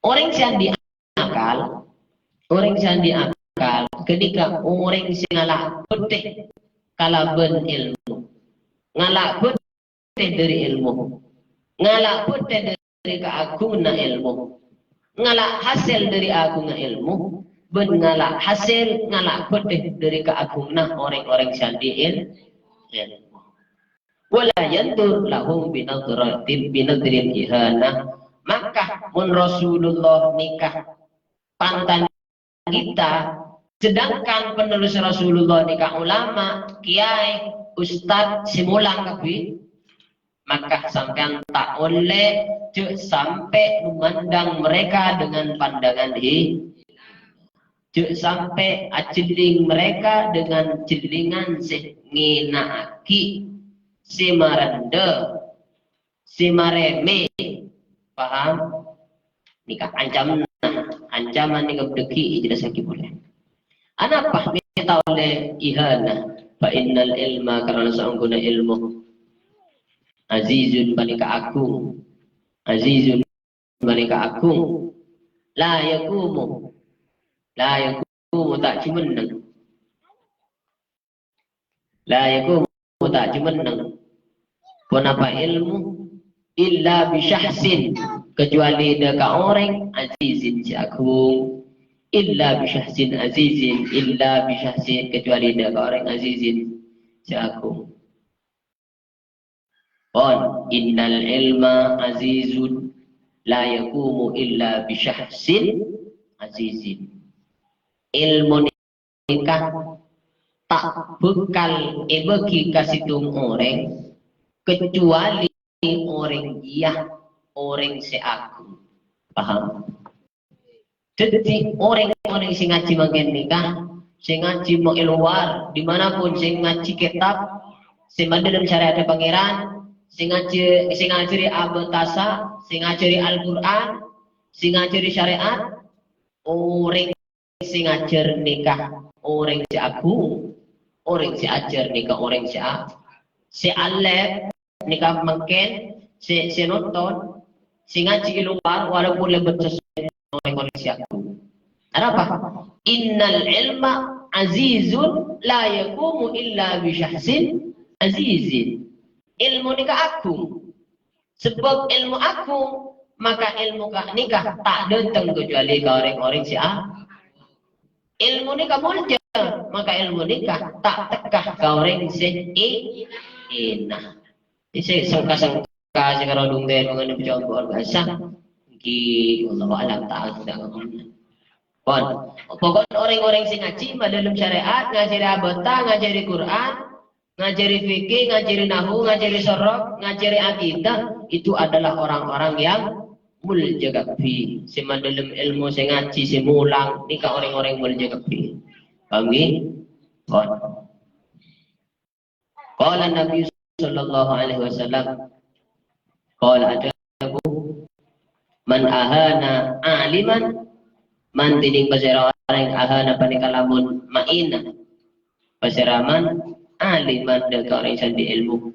Orèng sè andi' akal, orèng sè andi' akal, ghânèka orèng sè ngala' bhâdhi kalabân èlmo. Ngala' bhâdhi dhâri èlmo. Ngala' bhâdhi dhâri kaagunganna èlmo. Ngala' hasèl dhâri agungnga èlmo, bân ngala' hasèl, ngala' bhâdhi dhâri kaagunganna orèng-orèng sè andi' èl-, èlmo. Wala yandur lahum binadhratin, binadhril ihanah. Maka mon Rasulullah nèka pantan kita, sedangkan penerus Rasulullah nèka ulama, kèyaè, ustad, sè molang kabbhi, maka sampèyan ta' ollè, jhâ' sampè' memandang mereka dengan pandangan hi-, jhâ' sampè' ajhelling mereka dengan jhellingan sè ngèna'aghi, sè marendha, sè marèmè. Paham? Nèka ancamanna, ancaman nèka bhâdhâ ghi' èjelassaghi polè. Anapa mè' ta' ollè ihanah? Fa innal ilma, karana saongghuna ilmu, azizun, panèka agung. Azizun, panèka agung. La yaqumu. La yaqumu, ta' jumenneng. La yaqumu, ta' jumenneng. Ponapa ilmu? Illa bi syakhsin, kecuali dâ' ka orèng azizin sè agung. Illa bi syakhsin azizin, illa bi syakhsin, kecuali dâ' ka orèng azizin sè agung. Pon, innal ilma azizun la yaqumu illa bi syakhsin azizin. Ilmu nèka ta' bhâkal èbâgi ka sèttong orèng, kecuali orèng jiyâ, orèng sè agung. Paham? Dhâddhi, orèng-orèng sè ngajhi mangkèn nèka, sè ngajhi mo-, è lowar, di mana pun, sè ngajhi kètab sè madâlem syariat Pangèran, sè ngajhi-, sè ngajhâri abâtasa, sè ngajhâri Al-Qur'an, sè ngajhâri syariat, orèng sè ngajhâr nèka orèng sè agung, orèng sè ajhâr nèka orèng sè a-, sè alèm, nèka mangkèn sè, sè nonton, sè ngajhi è lowar, walaupun lèbât sè orèng-orèng sè agung. Arapa? Innal ilma azizun la yaqumu illa bi syakhsin azizin. Ilmu nèka agung. Sabâb ilmu agung, maka ilmu ka-, nèka ta' dâteng kecuali ka orèng-orèng sè a-, ilmu nèka molja, maka ilmu nèka ta' tekka ka orèng sè è-, èna. Sè sengka-sengka sè karo dhung tènongan pècompo'an bhâsa. Ènggi, wallahu a'lam, ta' ta' ngakan. Pon. Pokok orèng-orèng sè ngajhi madâlem syariat, ngajhâri abâta, ngajhâri Qur'an, ngajhâri fikih, ngajhâri nahwu, ngajhâri sorof, ngajhâri akidah, itu adalah orang-orang yang molja kabbhi. Sè madâlem ilmu, sè ngajhi, sè mulang, nèka orèng-orèng molja kabbhi. Paham, ghi? Pon. Qala Nabi sallallahu alaihi wasallam, qala adhâbu, "Man ahana aliman," man dhinèng pasèra orèng, ahana panèka lamon maèna. Pasèra man? Aliman dâ' ka orèng sè andi' èlmo.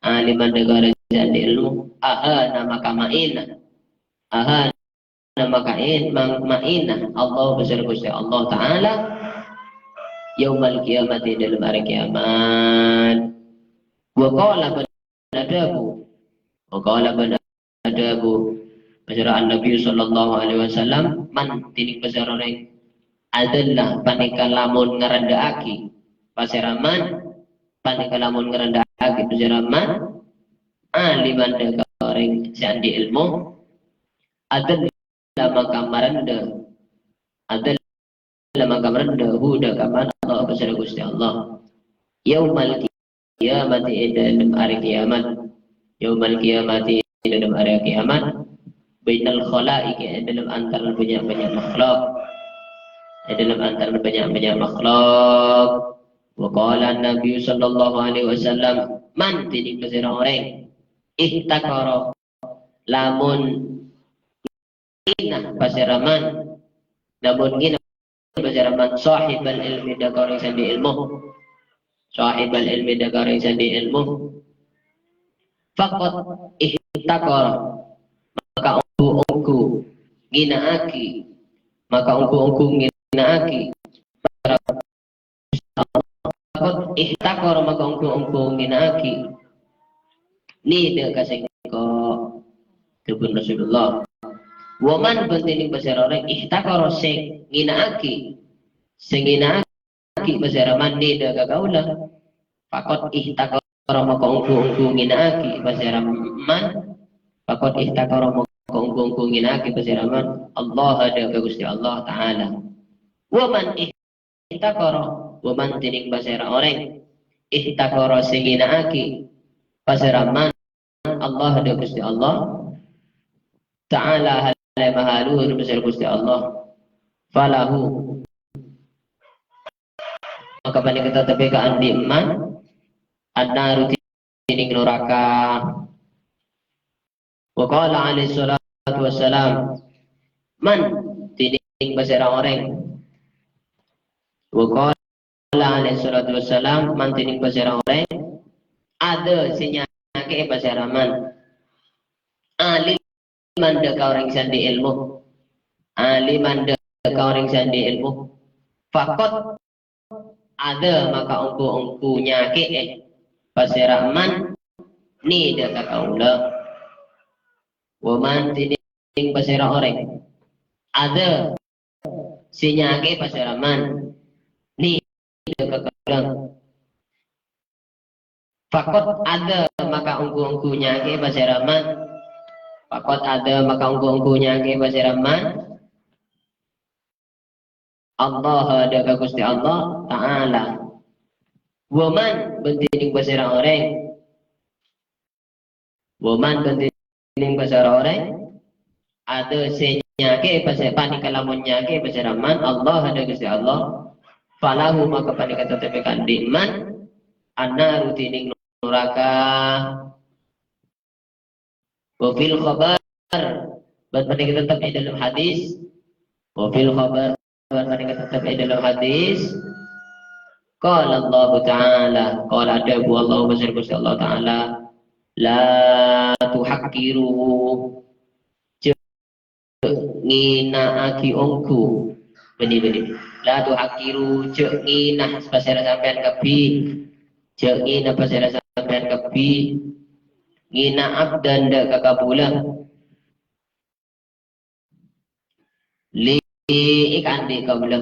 Aliman dâ' ka orèng sè andi' èlmo. Ahana maka maèna. Ahana maka in-, mang-, maèna Allah, pasèra Ghustè Allah Ta'ala, yaumal qiyamati, dâlem arè kiyamat. Wa qala, bân adhâbu. Wa qala, bân adhâbu. Pasèra An-Nabi sallallahu alaihi wasallam, man, dhinèng pasèra orèng, adzalla, panèka lamon ngarendhâ'aghi. Pasèra man, panèka lamon ngarendhâ'aghi. Pasèra man, aliman dâ' ka orèng sè andi' èlmo. Adzalla maka marendhâ. Adzalla maka marendhâ, hu, dâ' ka man, Allah, pasèra Ghustè Allah. Yaumal qiyamati, è dâlem arè kiyamat. Yaumal qiyamati, è dâlem arè kiyamat. Bainal khalaiqi, è dâlem antarana bânnya'-bânnya' makhluk. È dâlem antarana bânnya'-bânnya' makhluk. Wa qala Nabi sallallahu alaihi wasallam, man, dhinèng pasèra orèng, ihtaqara, lamon ngèna pasèra man, lamon ngèna pasèra man, sahibal ilmi, dâ' ka orèng sè andi' èlmo. Sahibal ilmi, dâ' ka orèng sè andi' èlmo. Faqad ihtaqara, maka ongghu-ongghu ngèna'aghi, maka ongghu-ongghu ngèna'aghi. Faqad ihtaqara, maka ongghu-ongghu ngèna'aghi. Nèdhâ ka sèngko', dhâbuna Rasulullah. Wa man, bân dhinèng pasèra orèng, ihtaqara, sè ngèna'aghi, sè ngèna'aghi pasèra man nèdhâ ka kaulâ. Faqad ihtaqara, maka ongghu-ongghu ngèna'aghi pasèra man. Faqad ihtaqara, maka ongghu-ongghu ngèna'aghi pasèra man. Allah, dâ' ka Ghustè Allah Ta'ala. Wa man ihtaqara, wa man, dhinèng pasèra orèng, ihtaqara, sè ngèna'aghi pasèra man, Allah, dâ' Ghustè Allah Ta'ala, hal maha luhur, pasèra Ghustè Allah. Falahu, maka panèka teteppè ka andi' man, an-naru, dhinèng naraka. Wa qala alaihi salatu wassalam, man, dhinèng pasèra orèng. Wa qala Qala alaihi salatu wassalam, man dhinèng pasèra orèng, adza sè nyakè'è pasèra man. Aliman dâ' ka orèng sè andi' èlmo. Aliman dâ' ka orèng sè andi' èlmo. Faqad adza maka ongghu-ongghu nyakè'è pasèra man ni dâ' ka kaulâ. Wa man dhinèng pasèra orèng. Adza sè nyakè'è pasèra man ni dâ' ka kaulâ. Faqad adza maka ongghu-ongghu nyakè'è pasèra man. Faqad adza maka ongghu-ongghu nyakè'è pasèra man. Allah dâ' ka Ghustè Allah Ta'ala. Wa man bân dhinèng pasèra orèng. Wa man bân dhinèng pasèra orèng. Adza sè nyakè'è pasè-, panèka lamon nyakè'è pasèra man Allah dâ' ka Ghustè Allah. Falahu maka panèka tetep èkaandi' man. An-naru dhinèng naraka. Wa fil khabar, bân panèka tetep è dâlem hadis. Wa fil khabar, bân panèka tetep è dâlem hadis. Qala Allahu Ta'ala, qala adhâbu Allahu Azza wa Jalla, Allah Ta'ala, "La tuhaqqiru," jhâ' nghina'aghi ongghu. Bânnè, bânnè. "La tuhaqqiru," jhâ' nghina'aghi pasèra sampèyan kabbhi. Jhâ' nghina'aghi pasèra sampèyan kabbhi. Nghina'aghi abdan dâ' ka kaulâ. Li èkaandi' kaulâ.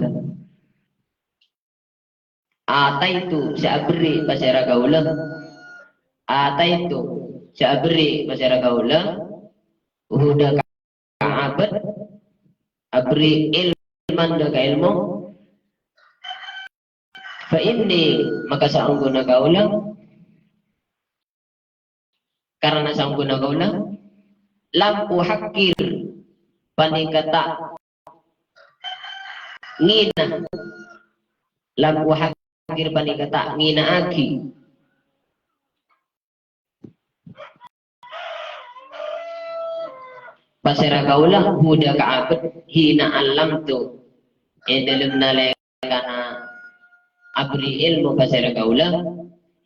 Ataitu sè aberri' pasèra kaulâ. Ataitu sè aberri' pasèra kaulâ. Hu dâ' ka abad, aberri' ilman dâ' ka èlmo. Fa inni, maka saongghuna kaulâ, karana saongghuna kaulâ, lam uhaqqir, panèka ta' ngina, lam uhaqqir panèka ta' ngina'aghi. Pasèra kaulâ, hu dâ' ka abad, hina allamtu, è dâlem nalèkana aberri' èlmo pasèra kaulâ,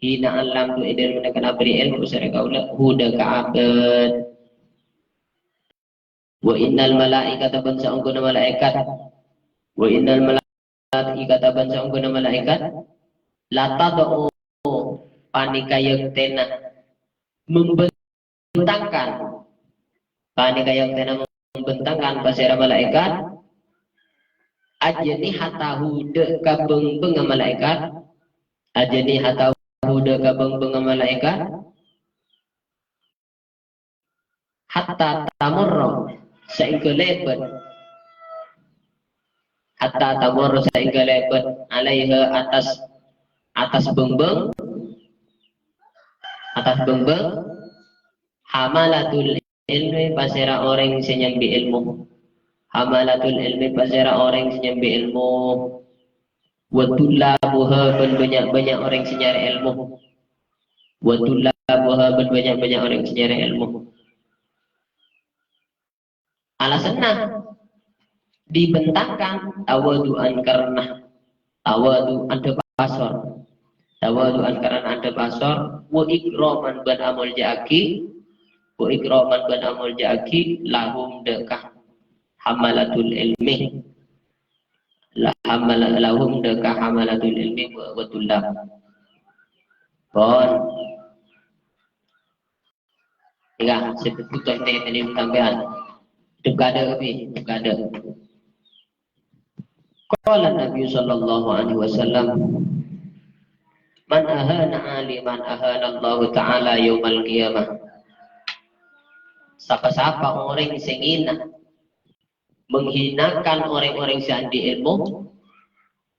hina allamtu, è dâlem nalèkana aberri' èlmo pasèra kaulâ, hu dâ' ka abad. Wa innal malaikata bân saongghuna malaèkat. Wa innal malaikata bân saongghuna malaèkat. La tad'u panèka yèktèna membentangkan. Panèka yèktèna membentangkan pasèra malaèkat. Ajnihatahu dâ' ka bhângbhângnga malaèkat. Ajnihatahu dâ' ka bhângbhângnga malaèkat. Hatta tamurra, saèngghâ lèbât. Hatta tamurra, saèngghâ lèbât, alaiha, attas, attas bhângbhâng, attas bhângbhâng, hamalatul ilmi, pasèra orèng sè nyambi èlmo. Hamalatul ilmi, pasèra orèng sè nyambi èlmo. Wa thullabuha, bân bânnya'-bânnya' orèng sè nyarè èlmo. Wa thullabuha, bân bânnya'-bânnya' orèng sè nyarè èlmo. Alasanna dibentangkan tawadhu'an, karana tawadhu' andhâp asor. Tawadhu'an karana andhâp asor, wa ikraman bân amolja'aghi, wa ikraman bân amolja'aghi lahum dâ' ka hamalatul ilmi. La hamala-, lahum dâ' ka hamalatul ilmi wa, wa thullab. Pon. Èngà, sè bhuto tètèna sampèyan. Dâ' kaulâ kabbhi, dâ' kaulâ. Qala Nabi sallallahu alaihi wasallam, "Man ahana aliman ahana Allahu ta'ala yaumal qiyamah." Sapa-sapa orèng sè ngina, menghinakan orèng-orèng sè andi' èlmo,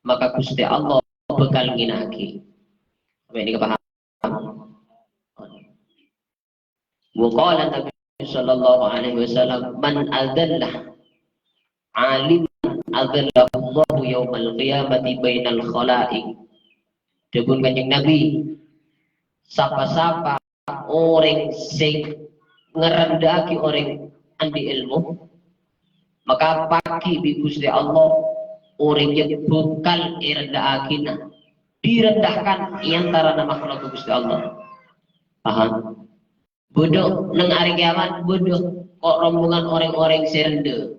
maka Ghustè Allah bhâkal ngina'aghi. Sampè' nèka paham? Wa qala Nabi sallallahu alaihi wasallam, "Man adzalla aliman adzallahu Allahu yaumal qiyamati bainal khalaiq." Dhâbuna Kanjeng Nabi, "Sapa-sapa orèng sè ngarendhâ'aghi orèng andi' èlmo, maka èpakè bi' Ghustè Allah orèng jâ bhâkal èrendhâ'aghina direndahkan è antarana makhluk Ghustè Allah. Paham? Bâdâ neng arè kiamat, bâdâ ko-, rombongan orèng-orèng sè rendha.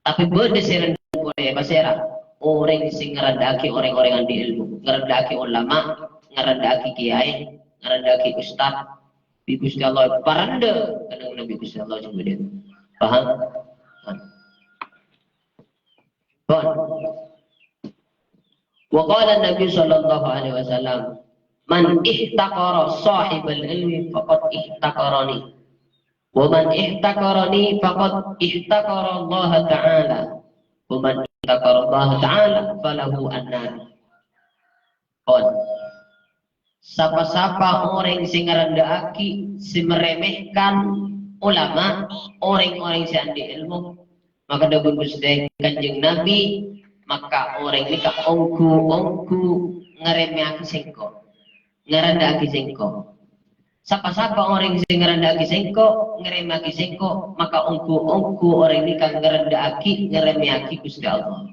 Tapè bâdâ sè rendha polè, pasèra? Orèng sè ngarendha'aghi orèng-orèng andi' èlmo, ngarendha'aghi ulama, ngarendha'aghi kiyaè, ngarendha'aghi ustad. Bi' Ghustè Allah èparendha, kennengnganna bi' Ghustè Allah jhughân. Paham? Pon. Wa qala Nabi sallallahu alaihi wasallam, "Man ihtaqara sahibal ilmi faqad ihtaqarani. Wa man ihtaqarani faqad ihtaqara Allah Ta'ala. Wa man ihtaqara Allah Ta'ala falahu an-nar." Pon. Sapa-sapa orèng sè ngarendha'aghi, sè meremehkan ulama, orèng-orèng sè andi' èlmo, maka dhâbuna Ghustè Kanjeng Nabi, maka orèng nèka ongghu-ongghu ngaremèyaghi sèngko', ngarendha'aghi sèngko'. Sapa-sapa orèng sè ngarendha'aghi sèngko', ngaremèyaghi sèngko', maka ongghu-ongghu orèng nèka ngarendha'aghi, ngaremèyaghi Ghustè Allah.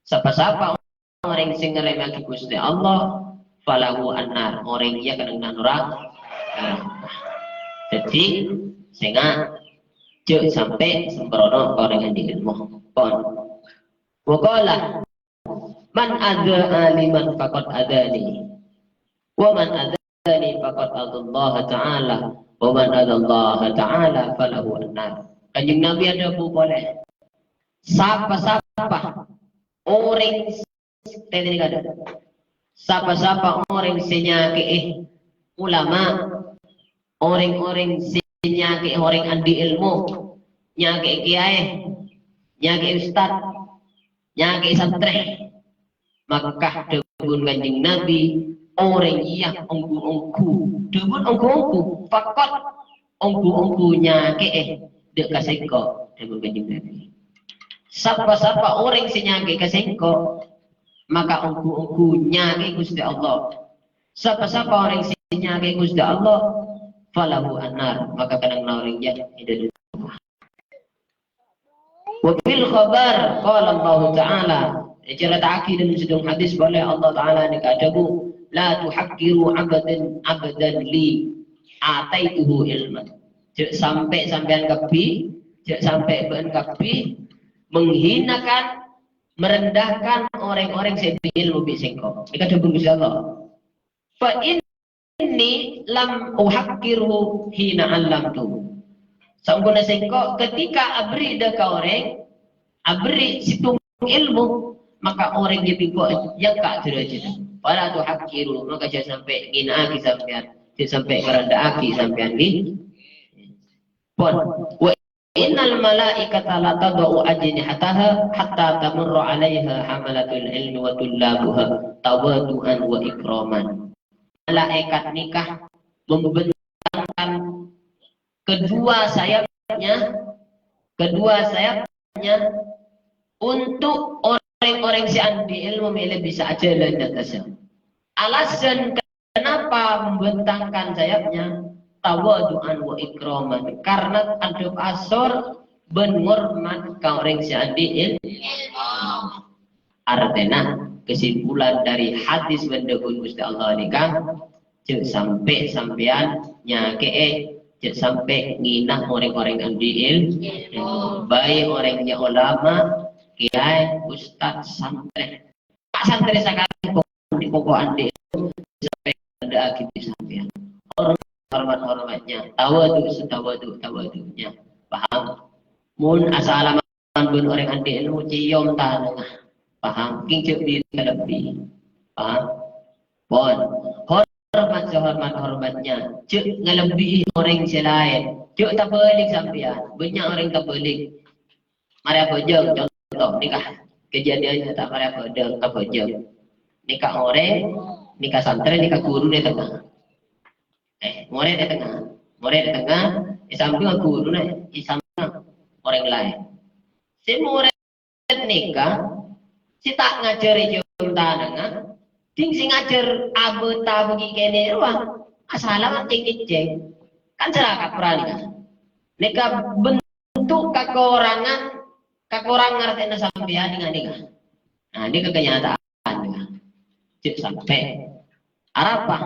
Sapa-sapa orèng sè ngaremèyaghi Ghustè Allah, falahu an-nar, orèng jârèya kennengnganna noraka. Dhâddhi, sènga', jhâ' sampè' sembrono ka orèng andi' èlmo. Pon. Wa qala, "Man adza aliman faqad adzani. Wa man adzani faqad adzallaha ta'ala. Wa man adzallaha ta'ala falahu an-nar." Kanjeng Nabi adhâbu polè, "Sapa-sapa orèng," tènèng kadhâ', "sapa-sapa orèng sè nyakè'è ulama, orèng-orèng sè nyakè'è orèng andi' èlmo, nyakè'è kiyaè, nyakè'è ustad, nyakè'è santrè." Maka dhâbuna Kanjeng Nabi, "Orèng jârèya ongghu-ongghu." Dhâbuna ongghu-ongghu, faqad, ongghu-ongghu nyakè'è dâ' ka sèngko', dhâbuna Kanjeng Nabi. "Sapa-sapa orèng sè nyakè'è ka sèngko', maka ongghu-ongghu nyakè'è Ghustè Allah. Sapa-sapa orèng sè nyakè'è Ghustè Allah, falahu an-nar, maka kennengnganna orèng jârèya è dâlem." Wa fil khabar, qala Allahu Ta'ala, ècarèta'aghi dâlem seddheng hadis polè Allah Ta'ala nèka adhâbu, "La tuhaqqiru abdan, abdan li ataituhu ilman." Jhâ' sampè' sampèyan kabbhi, jhâ' sampè' bâ'na kabbhi menghinakan, merendahkan orèng-orèng sè èbâghi èlmo bi' sèngko'. Nèka dhâbuna Ghustè Allah. "Fa inni lam uhaqqirhu hina 'allamtu." Saongghuna sèngko' ketika aberri' dâ' ka orèng, aberri' sèttong èlmo, maka orèng jârèya bi' sèngko' èangka' dârâjhâddhâ. "Fala tuhaqqiru," maka jhâ' sampè' nghina'aghi sampèyan, jhâ' sampè' ngarendha'aghi sampèyan, ghi. Pon. "Wa innal malaikata la tadha'u ajnihataha hatta tamurra 'alaiha hamalatul ilmi wa tullabuha tawadhu'an wa ikraman." Malaèkat nèka membentangkan kedua sayapnya, kedua sayapnya untuk orèng-orèng sè andi' èlmo mèlè bisa ajhâlân è attassa. Alasan kenapa membentangkan sayapnya? Tawadhu'an wa ikraman. Karena andhâp asor bân ngormat ka orèng sè andi' èl-, Artèna, kesimpulan dâri hadis bân dhâbuna Ghustè Allah nèka, jhâ' sampè' sampèyan nyakè'è, jhâ' sampè' ngina orèng-orèng andi' èl-, bâi orèng jâ' ulama, kiyaè, ustad, santrè. Ka' santrè sakalè, pokok andi' èl-, sampè' andhâ'aghi bi' sampèyan. Hormat, hormat-hormatnya, tawadhu setawadhu-tawadhunya. Paham? Mon asalaman bân orèng andi' èlmo, ciom tanangnga. Paham? Kèng jhâ' bi' kalebbi. Paham? Pon. Hormat sehormat-hormatnya. Jhâ' ngalebbi'i orèng sè laèn. Jhâ' tabâlik sampèyan. Bânnya' orèng tabâlik. Marè abhâjâng, conto, nèka. Kejadian nyata marè abhâjâng, abhâjâng. Nèka orèng, nèka santrè, nèka ghuruna è tengnga. Eh, morèd è tengnga. Morèd è tengnga, è sambhingngaghi ghuruna, è sambhingngaghi orèng laèn. Sè morèd nèka, sè ta' ngajhâr è ciom tanangnga, dhing sè ngajhâr abâ-, tabâghi kènè' rowa, asalaman cèng-ngèncèng. Kan sala kaprah nèka. Nèka bentuk kakorangan, kakorang ngartèna sampèyan nèka, nèka. Nah, nèka kenyataan nèka. Jhâ' sampè'. Arapa?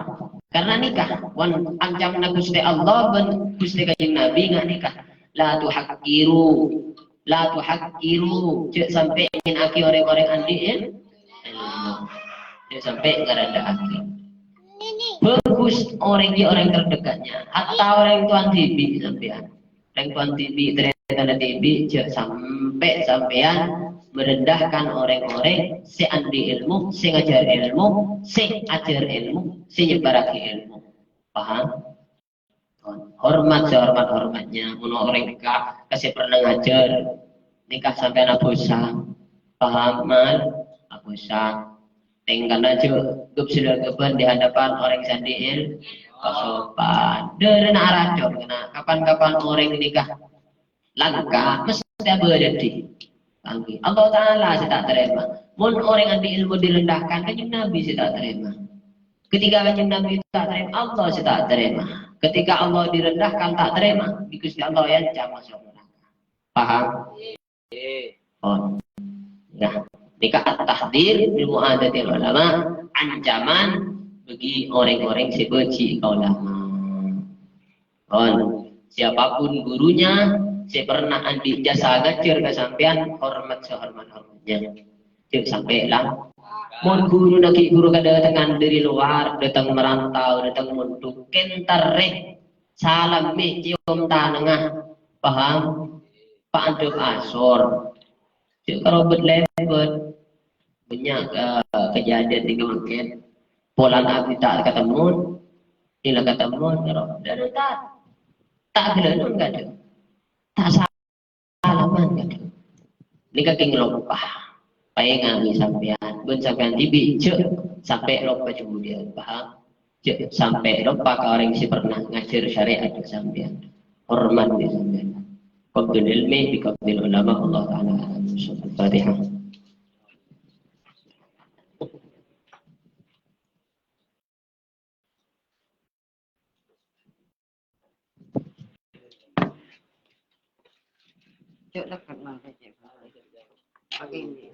Karena nèka, wan ancamanna Ghustè Allah bân Ghustè Kanjeng Nabi nga' nèka. La tuhaqqiru, la tuhaqqiru. Jhâ' sampè' ngèna'aghi orèng-orèng andi' èl-, èlmo. Jhâ' sampè' ngarendhâ'aghi. Bagus, orèng jiyâ orèng terdekatnya. Hatta orèng towan dhibi' sampèyan. Rèng towan dhibi', tarètanna dhibi', jhâ' sampè' sampèyan merendahkan orèng-orèng sè andi' èlmo, sè ngajhâr èlmo, sè ajhâr èlmo, sè nyebbhârraghi èlmo. Paham? Hormat sehormat-hormatnya. Mon orèng ka, ka sè pernah ngajhâr, nèka sampèyan abhâsa. Paham, Mal? Abhâsa. Tèngkana jhâ' ghâb-sèlagâbân di hadapan orèng sè andi' èl-, kasopan. Dârâna aracon, kèna kapan-kapan orèng nèka langka, mestè abâdâ dhi. Anggi. Allah Ta'ala sè ta' tarèma. Mon orèng andi' èlmo direndahkan, Kanjeng Nabi sè ta' tarèma. Ketika Kanjeng Nabi ta' tarèma, Allah sè ta' tarèma. Ketika Allah direndahkan, ta' tarèma, di Ghustè Allah èancam maso' naraka. Paham? Oh. Nah, nèka at-tahdzir min mu'adatil ulama, ancaman bagi orèng-orèng sè bâji' ka ulama. Kon, siapapun gurunya sè pernah andi' jasa ngajhâr ka sampèyan, hormat sehormat-hormatnya. Jhâ' sampè' lang-, mon ghuruna ghi' ghuru kadâtengan dâri lowar, dâteng merantau, dâteng mondhuk, kèntarè, salam mè' ciom tanangnga, paham? Paandhâp asor. Jhâ' karobât lèbât. Bânnya', eh, kejadian di mangkèn. Polana abit ta' katemmo, ila katemmo, karo. Dâ' ta', ta' ghellânon kadhâng. Ta' salaman kadhâng. Nèka kèng loppa. Paèngaghi sampèyan. Bân sampèyan dhibi', jhâ' sampè' loppa jhudi'ân. Paham? Jhâ' sampè' loppa ka orèng sè pernah ngajhâr syarè'at ka sampèyan. Hormat ka sampèyan. Qabdul ilmi bi qabdil ulama, Allah Ta'ala a'lam. Al-Fatihah. Cek dekat mangkè, cek. Pakai ini.